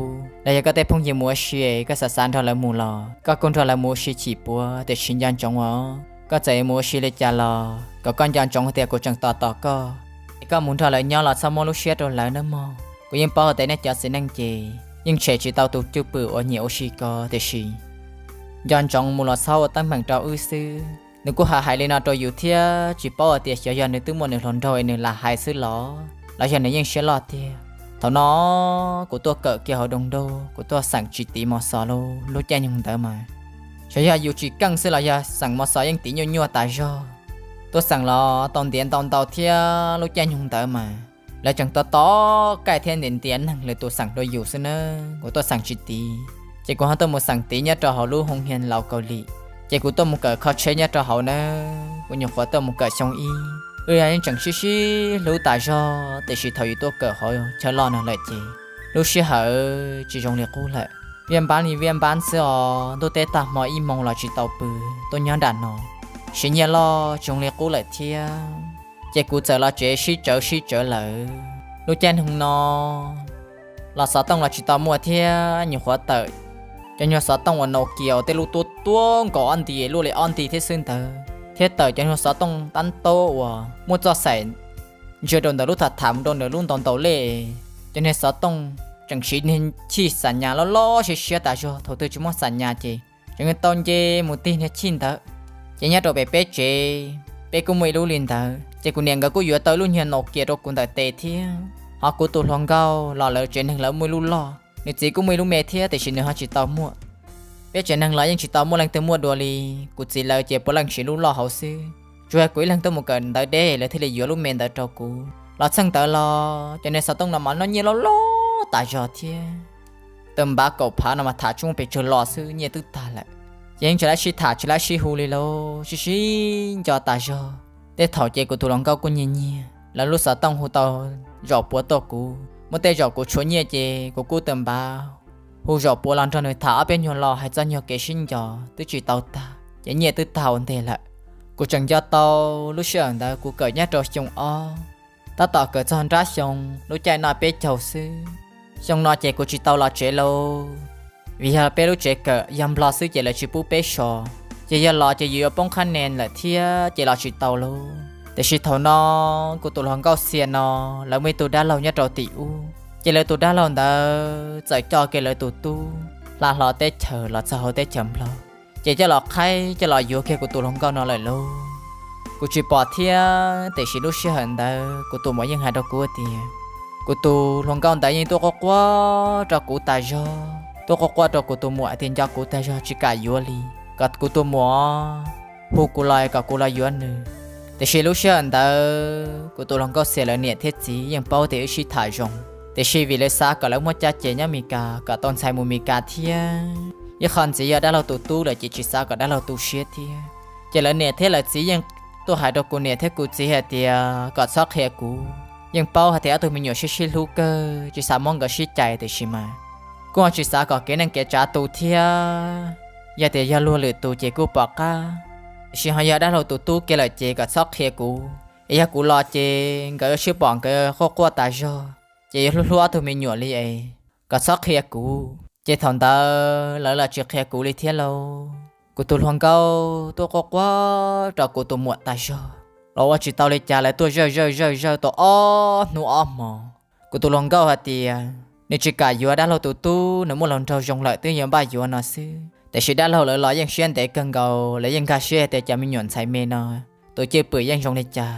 los yog koj tej phooj ywg mus ua si, koj xav xav nrog lawv mus los koj kuj nrog lawv mus ua si chim puav, tiam sis nco ntsoov os, koj txawm yuav mus ua si li cas los kom koj nco ntsoov tias kuv tseem tos tos koj, es koj mus nrog lawv nyob los txhob muab lub siab rau lawv nawb mog. Kuv yeej paub hais tias nej cov txiv neej ces yeej tshem tsis tau tus cwj pwm uas nyiam ua si ko, tiam sis nco ntsoov mus los txhob ua teeb meem rau wb xwb. Nws kuj hais hais li no rau yus thiab tsis paub hais tias xyov yog nws twb muaj nws hluas nraug es nws lam hais xwb los, los yog nws yeej siab loj tiag. Thaum no kuv tuaj kawm kiag hauv Doo Dauj, kuv tuaj xeem tsis tiv mos xov lub, lub caij nyoog ntawd mas, xyov yog yus tsis keej xwb los yog xeem mos xov yeej tiv nyuaj nyuaj tas zog. Tuaj xeem los tau ntiav ntau ntau thiab, lub caij nyoog ntawd mas lawv tseem tos tos kaij thiab ntiav ntiav neeg lwm tus xeem rau yus xwb nawb. Kuv tuaj xeem tsis tiv, ces kuv ho tuaj mus xeem tiv nyob rau hauv lub hoo hia laus Kaus Lim, ces kuv tuaj mus kawm kho tsheb nyob rau hauv nawb. Kuv nyuam qhuav tuaj mus kawm xyoo ib, wb yeej tseem sib sib hlub tas zog, tiam sis thaum yus tuaj kawm hauv chaw loj no lawm ces lub sij hawm tsis zoo li qub lawm. Viaj npab li viaj npab xwb os, ntuj teb tag hmo ib moos los tsis tau pw, tuaj nyob nram no, siv nyiaj loj tsis zoo li qub lawm thiab. Ces kuv txawm los tsev sib tsawv sib tsawv lawm. Lub caij nyoog no los xov tooj los tsis tau muaj thiab, nyuam qhuav tawm cov nyuag xov tooj uas Nokia uas tej lub tuab tuab nkaus ob nti luaj li ob nti thiab xwb ntawd, thiab tawm cov nyuag xov tooj tab taub uas muaj txoj xaim ntsia rau ntawm lub tham tham mus rau ntawm lub ntaus ntaus lej. Cov niag xov tooj tseem siv niag chij xam nyas loj loj siab siab tas zog, thaum twg tsis muaj xam nyas ces tseem tau nce mus tig niag chij ntawd. Ces nyob rau pem peb tsev, peb kuj muaj ib lub li ntawd, ces kuv niam nkawd kuj yuav tau ib lub nyuag Nokia rau kuv ntawm tes thiab. Ho kuv tus hluas nkauj los lawv tsev neeg lawv muaj ib lub loj, nws txiv kuj muaj ib lub me thiab, tiam sis nws ho tsis tau muaj. Peb tsev neeg los yeej tsis tau muaj leej twg muaj dua li, kuv txiv lawv ces puav leej siv lub loj hauv xwb. Tsuas yog kuv ib leeg tuaj mus kawm ntawv deb lawv thiaj li yuav lub me ntawd rau kuv. Los txheej ntawd los cov niag xov tooj no mas noj nyiaj loj loj tas zog thiab. Tawm npav kaum phav no mas tham tsis muaj pes tsawg los xwb, nyiaj twb tag lawm. Ces yeej tsis laib sib tham tsis laib sib hu li lauj, sib sib nco tas zog. Tej thaum ces kuv tus hluas nkauj kuj nyiag nyiag lawv lub xov tooj hu tau zaum puav tuaj kuv, muaj tej zaum kuv tshuav nyiaj ces kuv kuj tawm npav hu zaum puav los nrog nws tham ob peb nyuag lo hais txoj nyuag kev sib nco twb tsis tau tag, ces nyiaj twb tag ua ntej lawm. Kuv tseem nco tau lub sij hawm ntawd kuv kawm nyob rau xyoo ob, tab tom kawm txog nrab xyoo lub caij noj peb caug xwb. Xyoo no ces kuv tsis tau los tsev lauj, vim yog peb lub tsev kawm yog Nplog xwb ces lawv tsis pub peb so, ces yog los ces yus yuav poob qhab nen lawm thiab ces los tsis tau lauj. Tiam sis thaum no kuv tus hluas nkauj Xia no, lawv muaj ib tug dab laug nyob rau tim ub, Ces lawv tus dab laug ntawd txawm coj kiag lawv tus tub hla hlo teb chaws los txog hauv teb chaws Nplog, ces coj los qhaib coj los yuav kiag kuv tus hluas nkauj no lawm lauj. Kuv tsis pom thiab, tiam sis lub sij hawm ntawd kuv tus muam yeej hais rau kuv tias kuv tus hluas nkauj ntawd yeej tuaj quaj quaj rau kuv tas zog, tuaj quaj quaj rau kuv tus muam tias nco kuv tas zog tsis kam yuav li, kom kuv tus muam hu kuv los kom kuv los yuav nws. Tiam sis lub sij hawm ntawd kuv tus hluas nkauj xiam lawv niam thiab txiv yeej paub tias wb sib tham zoo, tiam sis vim lawv xav kom lawv muaj caj ces nyob Mes Kas kom tau ntxhais mus Mes Kas thiab, ib qho ntxiv yog dab laug tus tub lawm ces tsis xav kom dab laug tu siab thiab. Ces lawv niam thiab lawv txiv yeej tuaj hais rau kuv niam thiab kuv txiv hais tias kom txhob qhia kuv, yeej paub hais tias ob tug me nyuam sib sib hlub kawg tsis xav muab nkawd sib cais, tiam sis mas kuj tsis xav kom kev neej kev tsav tu thiab. Yog tias yog luag lwm tus ces kuj pom qab, tiam sis ho yog dab laug tus tub kiag lawm ces kom txhob qhia kuv, es yog kuv los ces nkawd yuav sib pom nkawd quaj quaj tas zog, ces yuav hlub hlub ob tug me nyuam li es kom txhob qhia kuv. Ces thaum ntawd lawv los tsis qhia kuv li thiab lauj. Kuv tus hluas nkauj tuaj quaj quaj rau kuv tus muam tas zog los ua tsis tau li cas, lawv tuaj zawj zawj zawj zawj tau ob hnub ob hmo. Kuv tus hluas nkauj hais tias nws tsis kam yuav dab laug tus tub, nws muaj hluas nraug zoo lawm twb yuav npaj yuav no xwb, tiam sis dab laug lawv los yeej siab ntev kawg nkaus, lawv yeej nkag siab hais tias cov me nyuam ntxhais me no tus cwj pwm yeej zoo li cas.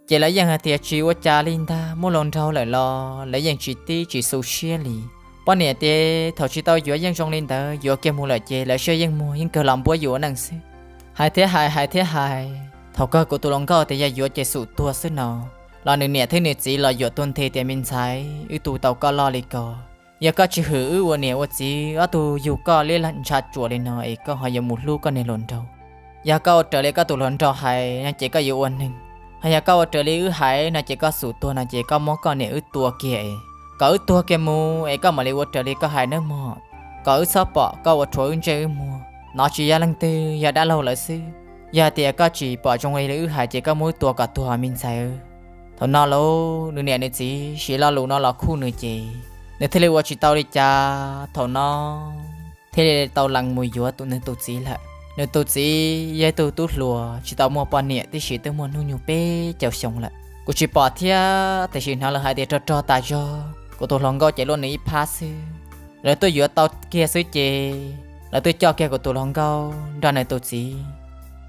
Ces lawv yeej hais tias tsis ua cas li ntag, muaj hluas nraug lawm los lawv yeej tsis tib tsis xu siab li. Poj niam tias thaum tsis tau yuav yeej zoo li ntawd, yuav kiag mus lawm ces lawv siab yeej muag yeej kawg los npuab yus ua neej xwb. Hais thiab hais, hais thiab hais, thaum kawg kuv tus hluas nkauj tias yog yuav ces xum tuag xwb no, los nws niam thiab nws txiv los yuam tuag nthi tias me ntxhais, wb tu tau koj loj li ko, yog koj tsis hwm wb ua niam ua txiv, ob tug yug koj liab ntsha tsuas li no es koj ho yuav mus hlub koj niag hluas nraug. Yog koj ua raws li koj tus hluas nraug hais no ces koj yuav ua neeg, ho yog koj ua raws li wb hais no ces koj xum tuag no ces koj muab koj niam wb tua kiag es kom wb tuag kiag mus es koj mam li ua raws li koj hais nawb mog. Kom wb txhob pom koj ua rhuav wb ntsej wb muag. No tsis yog leej twg, yog dab laug lawv xwb. Yog hais tias koj tsis pom zoo li wb hais ces koj muab wb tua kom tuag me ntxhais. Thaum no lauj, nws niam nws txiv siv lo lus no los khuj nws ces nws thiaj li ua tsis tau li cas. Thaum no thiaj li tau lees mus yuav nws tus txiv lawm. Nws tus txiv yog ib tug tub hluas tsis tau muaj poj niam tib si, twb muaj hnub nyoog peb caug xyoo lawm. Kuv tsis pom thiab, tiam sis hnov lawv hais tias rog rog tas zog, kuv tus hluas nkauj ces luaj nws ib phab xwb. Lawv tuaj yuav tau kiag xwb ces lawv twb coj kiag kuv tus hluas nkauj nrog nws tus txiv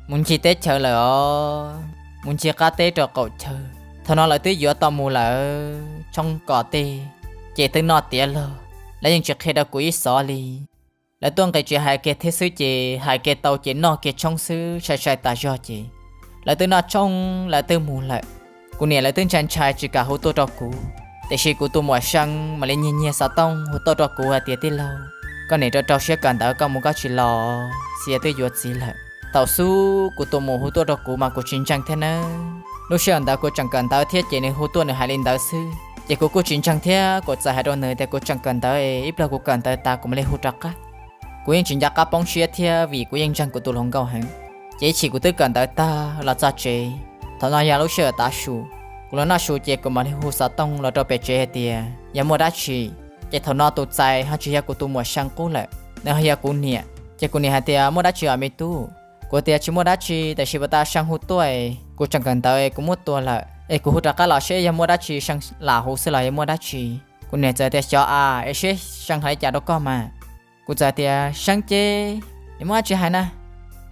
mus ncig teb chaws lawm os, mus ncig qab teb rau qaum chaw. Thaum no lawv twb yuav tau mus lawm tshoob kos tej, ces twb noj tiav lawm, lawv yeej tsis qhia rau kuv ib xov li. Lawv tuaj nqis tsev hais kiag thiab xwb ces hais kiag tau ces noj kiag tshoob xwb, sai sai tas zog ces lawv twb noj tshoob lawv twb mus lawm. Kuv niam lawv twb ntshai ntshai tsis kam hu tuaj rau kuv, tiam sis kuv tus muam Seeb mam li nyiag nyiag xov tooj hu tuaj rau kuv hais tias tij laug, koj niam rau rau siab kawm ntawv koj mus koj tsis los, txiv twb yuav txiv lawm. Thaum xub kuv tus muam hu tuaj rau kuv mas kuv tsis ntseeg thiab nawb. Lub sij hawm ntawd kuv tseem kawm ntawv thiab ces nws hu tuaj nws hais li ntawd xwb ces kuv kuj tsis ntseeg thiab kuv txawm hais rau nws tias kuv tseem kawm ntawv es ib pliag kuv kawm ntawv tas kuv mam li hu rov qab. Kuv yeej tsis nco qab poob siab thiab vim kuv yeej ntseeg kuv tus hluas nkauj heev. Ces ib chim kuv twb kawm ntawv tag los txog tsev, thaum no yog lub sij hawm tav su, kuv los noj su ces kuv mam li hu xov tooj los rau pem tsev hais tias yog muaj dab tsi. Ces thaum no tus txais ho tsis yog kuv tus muam Seeb qub lawm, nws ho yog kuv niam. Ces kuv niam hais tias muaj dab tsi os me tub? Kuv tias tsis muaj dab tsi, tiam sis puas tas Seeb hu tuaj, kuv tseem kawm ntawv kuv muab tua lawm es kuv hu rov qab los seb yog muaj dab tsi, Seeb lam hu xwb los yog muaj dab tsi. Kuv niam txawm tias xyov a, es seb Seeb hais li cas rau koj mas. Kuv txawm tias Seeb ces nws muaj dab tsi hais na.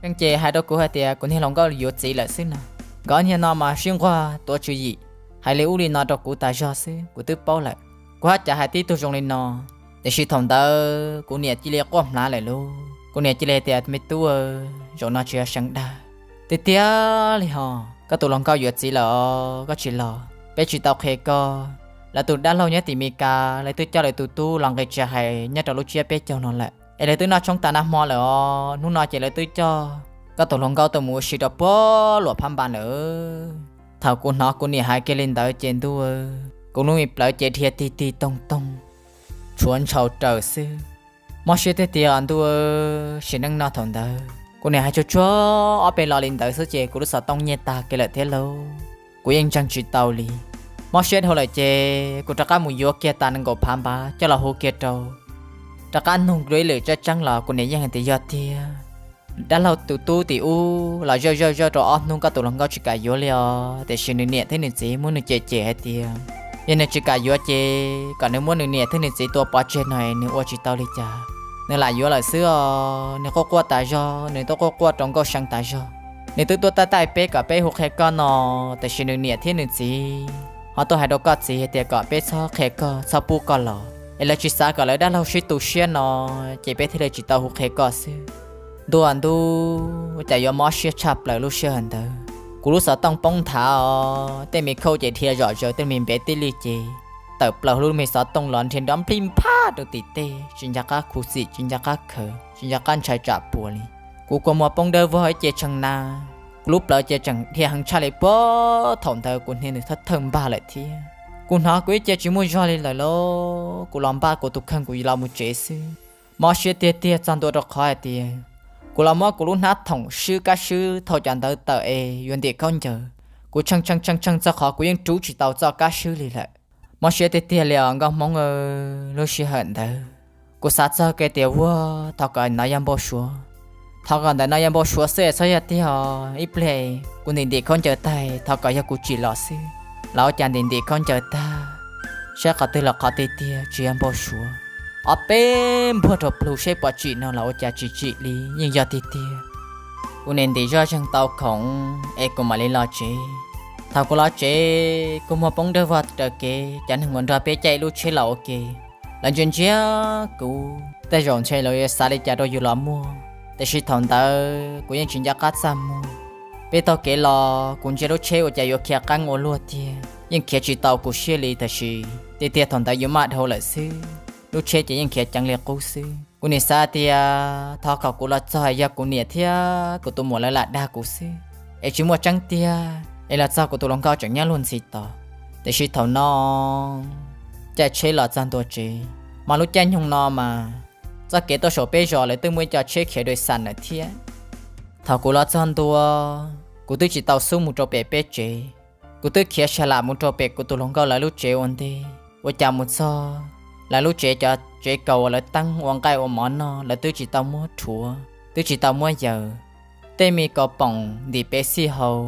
Seeb ces hais rau kuv hais tias kuv niag hluas nkauj yuav txiv lawm xwb no. Nkawd niag no mas sib nquag tuav tswv yim, hais li ub li no rau kuv tas zog xwb kuv twb paub lawm. Kuv haj cav hais tib tug zoo li no, tiam sis thaum ntawd kuv niam cia li quaj hmlav lawm lauj. Kuv niam cia li tias me tub, zaum no tsis yog Seeb dag tiag tiag li ho, koj tus hluas nkauj yuav txiv lawm os, koj tsis los peb tsis tau qhia koj. Lawv tus dab laug nyob tim Mes Kas lawv twb coj lawv tus tub los nqis tsev hais nyob rau lub tsiab peb caug no lawm, es lawv twb noj tshoob tas nag hmo lawm os, hnub no ces lawv twb coj koj tus hluas nkauj tuaj mus ua si rau puag luam phab npas lawm. Thaum kuv hnov kuv niam hais kiag li ntawd ces ntuj, kuv lub me plawv ces dhia tig tig toog toog, tshuav ntshaus raws xwb. Mob siab tiag tiag ntuj, sim neej no thaum ntawd kuv niam hais tsuag tsuag ob peb lo li ntawd xwb ces kuv lub xov tooj nyiaj tag kiag lawm thiab lauj. Kuv yeej ntseeg tsis tau li. Mob siab dhau lawm ces kuv rov qab mus yuav kiag tas nees nkaum phav npav coj los hu kiag rau, rov qab nug dua ib lwm tseeb tseeb los kuv niam yeej hais tias yog tiag. Dab laug tus tub tim ub los zawj zawj zawj rau ob hnub koj tus hluas nkauj tsis kam yuav li os, tiam sis nws niam thiab nws txiv muab nws cem cem hais tias Yog nws tsis kam yuav ces kom nws muab nws niam thiab nws txiv tua pov tseg no nws ua tsis tau li cas. Nws lam yuav lawm xwb os, nws quaj quaj tas zog, nws twb quaj quaj rau nkauj see tas zog. Nws twb tuaj taij taij peb kom peb hu qhia koj no, tiam sis nws niam thiab nws txiv ho tuaj hais rau koj txiv hais tias kom peb txhob qhia koj, txhob pub koj los, es lawv tsis xav kom lawv dab laug sib tu siab no, ces peb thiaj li tsis tau hu qhia koj xwb. Ntuj ntuj, cas yuav mob siab tshaj plaws lub sij hawm ntawd. Kuv lub xov tooj poob nthav os, tej me khauj ces dhia zom zaws, tej me npev tib li ces tawm plaws lub me xov tooj los nrhiav nrov nplij nphaj rau tim tej, tsis nco qab khuv xim, tsis nco qab khawv, tsis nco qab ntshai tsam puas li. Kuv kua muag poob dawb vog ib ce tshee na. Kuv lub plawv ces tseem dhia heev tshaj li puag thaum ntawd, kuv hnia nws thawj thawj npag lawm thiab. Kuv hnov kuv ib ce tsis muaj zog li lawm lauj, kuv los npaj kuv tus kheej kuv los mus tsev xwb. Mob siab tiag tiag txog ntua rau qhov hais tias kuv los muab kuv lub hnab thoom swb kab swb thau cov ntawd tawm es yuav ntim khaub ncaws. Kuv tshee tshee tshee tshee txog qhov kuv yeej rub tsis tau txoj kab swb li lawm. Mob siab tiag tiag li os nkauj hmoob. Lub sij hawm ntawd kuv xav txog kiag tias, ua, thov kom no yog npau suav. Thov kom ntawm no yog npau suav xwb es txhob yog tiag os. Ib pliag kuv ntim ntim khaub ncaws tag, thov kom yog kuv tsim los xwb. Los ua cas ntim ntim khaub ncaws tag, saib qhov twg los qhov tiag tiag tsis yog npau suav. Ob peb npuag rau plhu seb puas tsim no los ua cas tsis tsim li, yeej yog tiag tiag. Kuv nim ntim zoj zeeg tau khoom es kuv mam li los tsev. Thaum kuv los tsev, kuv muag poob dawb vog raws kev, cov neeg uas nrog peb caij ib lub tsheb los ua ke, lawv ntsia ntsia kuv, tej zaum ntshe lawv yuav xav li cas rau yus los muag, tiam sis thaum ntawd kuv yeej tsis nco qab txaj muag. Peb taug kev los kuv ntsia lub tsheb ua cas yuav khiav qeeb ua luaj tiag, yeej khiav tsis tau kuv siab li, tiam sis tiag tiag thaum ntawd yus maj dhau lawm xwb, lub tsheb ces yeej khiav ceev li qub xwb. Kuv nim xav tias thov kom kuv los txog yog kuv niam thiab kuv tus muam lawv lam dag kuv xwb, es tsis muaj tseeb tiag es los txog kuv tus hluas nkauj tseem nyob luag ntxhi tos. Tiam sis thaum no caij tsheb los txog ntua tsev, mas lub caij nyoog no mas txoj kev tuaj saum peb zos lawv twb muaj ib co tsheb khiav dais xas lawm thiab. Thaum kuv los txog ntua, kuv twb tsis tau xub mus rau pem peb tsev. Kuv twb khiav sa lam mus rau pem kuv tus hluas nkauj lawv lub tsev ua ntej, ua cas mus txog lawv lub tsev, cov tsev kaus uas lawv teeb ua nqaij ua mov noj lawv twb tsis tau muab rhuav, twb tsis tau muab yaws. Tej me kaus poom ntim pes xij hau,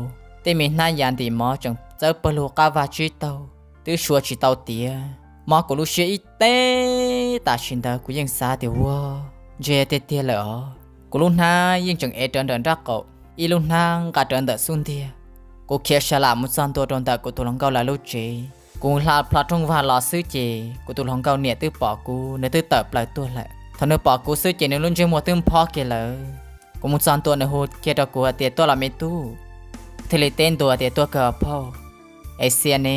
tej me hnab yas ntim mov tseem txawb pawg lug qab vag tsib taug, twb sua tsis tau tiav. Mob kuv lub siab ib teb, tam sim ntawd kuv yeej xav tias, ua, ntshe tiag tiag lawm os. Kuv lub hnab yeej tseem ev rawv nram nraub qaum, ib lub hnab nqa rawv ntawm xub ntiag. Kuv khiav sa lam mus txog ntua rau ntawm kuv tus hluas nkauj lawv lub tsev. Kuv hla plho rooj vag los xwb ces kuv tus hluas nkauj niam twb pom kuv, nws twb tawm plaws tuaj lawm. Thaum nws pom kuv xwb ces nws lub ntsej muag twb nphob kiag lawm. Kuv mus txog ntua nws hu kiag rau kuv hais tias, tuaj los me tub. Thiaj li teb ntua tias, tuaj kawg os phauj. Es Xia ne?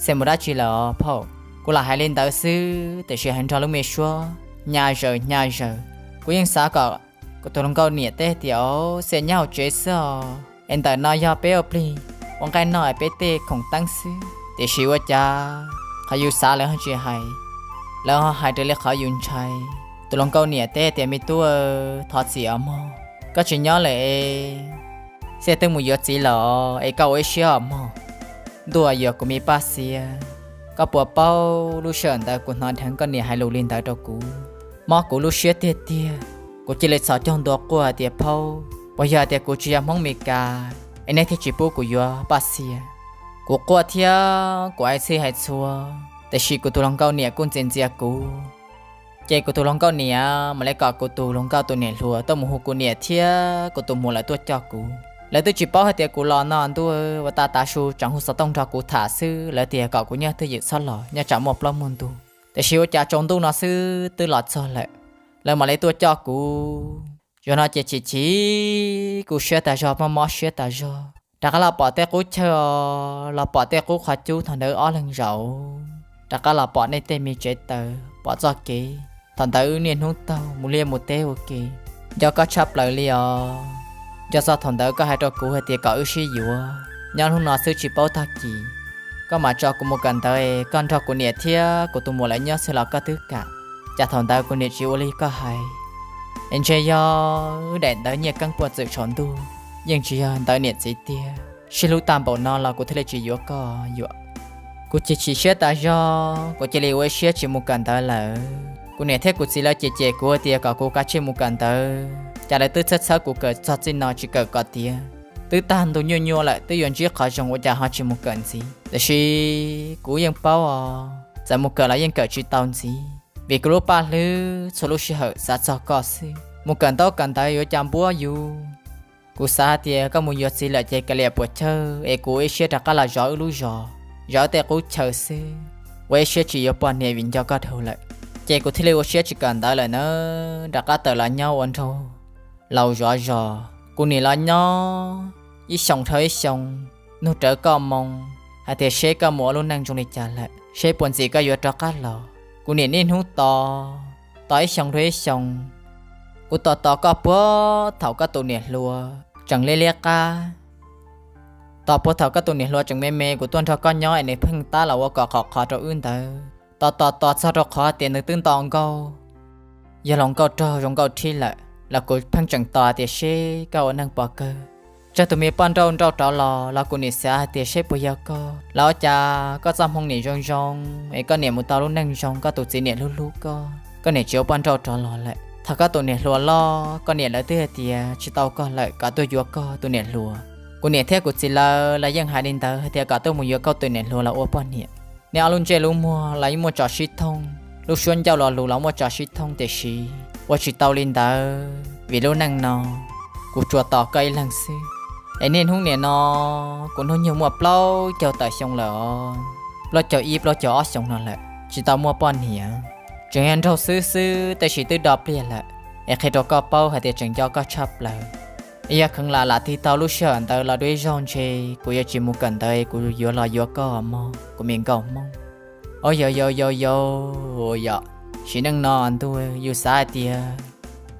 Xia mus dab tsi lawm os phauj? Kuv lam hais li ntawd xwb tiam sis hais nrog lub me suab hnya zaws hnya zaws. Kuv yeej xav kom kuv tus hluas nkauj niam teb tias, o, Xia nyob hauv tsev xwb os, es ntawm no yog peb ua plig ua nqaij noj es peb tej khoom teeb xwb. Tiam sis ua cas qhov yus xav lawv ho tsis hais, lawv ho hais raws li qhov yus ntshai. Tus hluas nkauj niam teb tias, me tub, thov txim os mog, koj tsis nyob lawm es Xia twb mus yuav txiv lawm es koj ua ib siab os mog. Ntuj, yuam kuv me Paj Xia, koj puas paub lub sij hawm ntawd kuv hnov dheev koj niam hais lus li ntawd rau kuv, mob kuv lub siab tiag tiag. Kuv cia li txhos caug ntua quaj hais tias, phauj, puas yog hais tias kuv tsis yog Hmoob Meskas es nej thiaj tsis pub kuv yuav Paj Xia? Kuv quaj thiab kuv ua txhij hais txhua, tiam sis kuv tus hluas nkauj niam kuj ntxias ntxias kuv. Ces kuv tus hluas nkauj niam mam li kom kuv tus hluas nkauj tus niam hluas tuaj mus hu kuv niam thiab kuv tus muam lawv tuaj coj kuv. Lawv twb tsis paub hais tias kuv los no ntuj, ua tas tav su tseem hu xov tooj nrog kuv tham xwb, lawv tias kom kuv nyob twj ywm txhob los, nyob tsam muaj plaub muaj ntug. Tiam sis ua cas tsaus ntuj no xwb twb los txog lawm, lawv mam li tuaj coj kuv. Zaum no ces chim chim kuv siab tas zog, mob mob siab tas zog. Rov qab los pom tej qub chaw os, los pom tej qub qhov cub thaum ntawd ob leeg zaum. Rov qab los pom nej tej me tsev taws, pom txoj kev thaum ntawd niaj hnub taug mus liaj mus teb ua ke. Nco koj tshaj plaws li os. Nco txog thaum ntawd koj hais rau kuv hais tias kom wb sib yuav, nyob hnub no xwb tsis paub tag kis. Koj mam tso kuv mus kawm ntawv es koj nrog kuv niam thiab kuv tus muam lawv nyob xwb los koj twb kam. Cas thaum ntawd kuv niam tsis ua li koj hais, es ntshe yog wb daim ntawv nyiaj keeb puag txwm saum ntuj, yeej tsis yog ntawv niam txiv tiag. Sib hlub tag npaum no los kuv thiaj li tsis yuav koj yuam. Kuv chim chim siab tas zog, kuv cia li ua ib siab tsis mus kawm ntawv lawm. Kuv niam thiab kuv txiv lawv cem cem kuv tias kom kuv kav tsij mus kawm ntawv, cas lawv twb txhawb txhawb kuv kawm txog txij no tsis kawm kom tiav. twb tag ntu nyuaj nyuaj lawm, twb yuav ntsib qhov zoo, ua cas ho tsis mus kawm ntxiv? Tiam sis kuv yeej paub os, txawm mus kawm los yeej kawm tsis tau ntxiv, vim kuv lub paj hlwb txhua lub sij hawm xav txog koj xwb. Mus kawm ntaub kawm ntawv yuav cas npuab yus. Kuv xav hais tias koj mus yuav txiv lawm ces kav liam puas chawj es kuv ua ib siab rov qab los zov wb lub zos, zov wb tej qub chaw xwb, ua ib siab tsis yuav poj niam vim nco koj dhau lawm. Ces kuv thiaj li ua siab tsis kawm ntawv lawm na, rov qab tawm los nyob ua nraug laus zov zos. Kuv niam los nyob ib xyoos dhau ib xyoos, nug rawv koj moo, hais tias seb koj mus ua lub neej zoo li cas lawm, seb puas ntxim koj yuav rov qab los. Kuv niam niaj hnub tos, tos ib xyoos dhau ib xyoos. Kuv tos tos koj puag thaum koj tus niam hluas tseem liab liab qab, tos puag thaum koj tus niam hluas tseem me me kuv tuaj nrog koj nyob es nws pheej tab los ua kom khov qhov rau wb ntawd. Tos tos tos txog rau qhov tias nws twb nto nkauj, yog hluas nkauj raug zoo nkauj rhib lawm los kuv pheej tseem tos tias seb koj ua neej pov kawg. Tsawg tus me poj nrauj nrauj rov los los kuv niam xav hais tias seb puas yog koj, los ua cas koj txoj hmoo niam zoo zoo es koj niam mus tau lub neej zoo, koj tus txiv niam hlub hlub koj, koj niam tsis ua poj nrauj rov los lawm. Thaum koj tus niam hluas loj, koj niam lawv twb hais tias tsis tau koj lawm, kom tuaj yuav koj tus niam hluas. Kuv niam thiab kuv txiv lawv los yeej hais li ntawd hais tias kom tuaj mus yuav koj tus niam hluas los ua poj niam. Nej ob lub ntsej lub muag los yeej muaj tso sib thooj, lub suab ncauj lo lus los muaj tso sib thooj, tiam sis ua tsis tau li ntawd vim lub neej no kuv tsuas tos koj ib leeg xwb. Es niaj hnub nim no kuv hnub nyoog muaj plaub caug tawm xyoo lawm os, plaub caug ib plaub caug ob xyoo no lawm tsis tau muaj poj niam, tseem yog nraug xwb xwb tab sis twb do pliag lawm. Es qhia rau koj paub hais tias tseem nco koj tshaj plaws. Es yog kheev lam lam tig tau lub sij hawm ntawd los dua ib zaug ntshe kuv yuav tsis mus kawm ntawv, kuv yuav los yuav koj mog kuv me nkauj Hmoob. Au yau yau yau yau, yog sim neej no ntuj, yus xav hais tias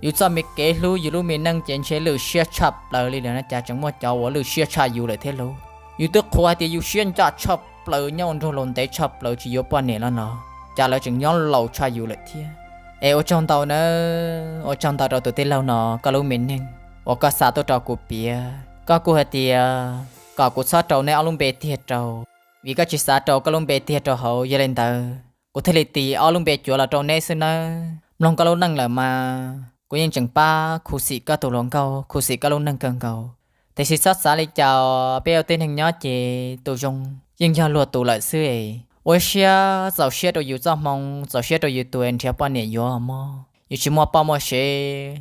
yus txoj me kev hlub yus lub me neej ces ntshe lwj siab tshaj plaws li lawm no, cas tseem muaj cov uas lwj siab tshaj yus lawm thiab lauj. Yus twb qhuas hais tias yus siab ncaj tshaj plaws nyob ua nraug laus ntev tshaj plaws tsis yuav poj niam los no, cas lawv tseem nyob laus tshaj yus lawm thiab. Es ua tsaug ntau na, ua tsaug ntau rau tus tij laug no koj lub me neej uas koj xa tuaj rau kuv piav. Koj kuj hais tias kom kuv txhob rau neb ob lub npe tiag rau, vim koj tsis xav rau koj lub npe tiag rau hauv, yog li ntawd kuv thiaj li tis ob lub npe cuav los rau neb xwb nawb. Mloog koj lub neej lawm mas kuv yeej tseem pab khuv xim koj tus hluas nkauj, khuv xim koj lub neej kawg nkaus. Tiam sis txhob xav li cas, peb ua tib neeg nyob ces tus zoo yeej yog luag tus lawm xwb es. Ua siab txaus siab rau yus txoj hmoo, txaus siab rau yus tus es nrhiav poj niam yuav mog. Yus tsis muaj poj muaj sev,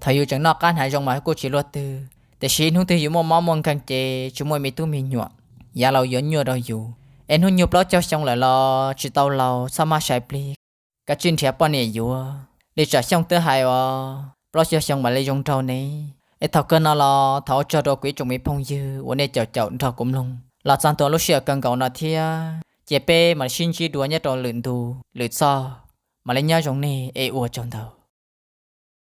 thaum yus tseem noj qab hnav zoo mas kuj tsis luaj twg, tiam sis hnub twg yus muaj mob muaj nkeeg ces tsis muaj me tub me nyuam, yav laus yuav nyuaj rau yus. Es hnub nyoog plaub caug xyoo lawm los tsis tau laus, txhob mab sai plig, kav tsij nrhiav poj niam yuav li Tsam Xyooj twb hais os, plaub caug xyoo mam li zoo nraug ne. Es thaum kawg no los thov ua tsaug rau kuv ib tsoom me phooj ywg uas nej caum caum nrog kuv mloog los txog ntua lub sij hawm kawg nkaus no thiab, cia peb mam li sib ntsib dua nyob rau lwm ntu lwm txoj. Mam li nyob zoo nej es ua tsaug ntau.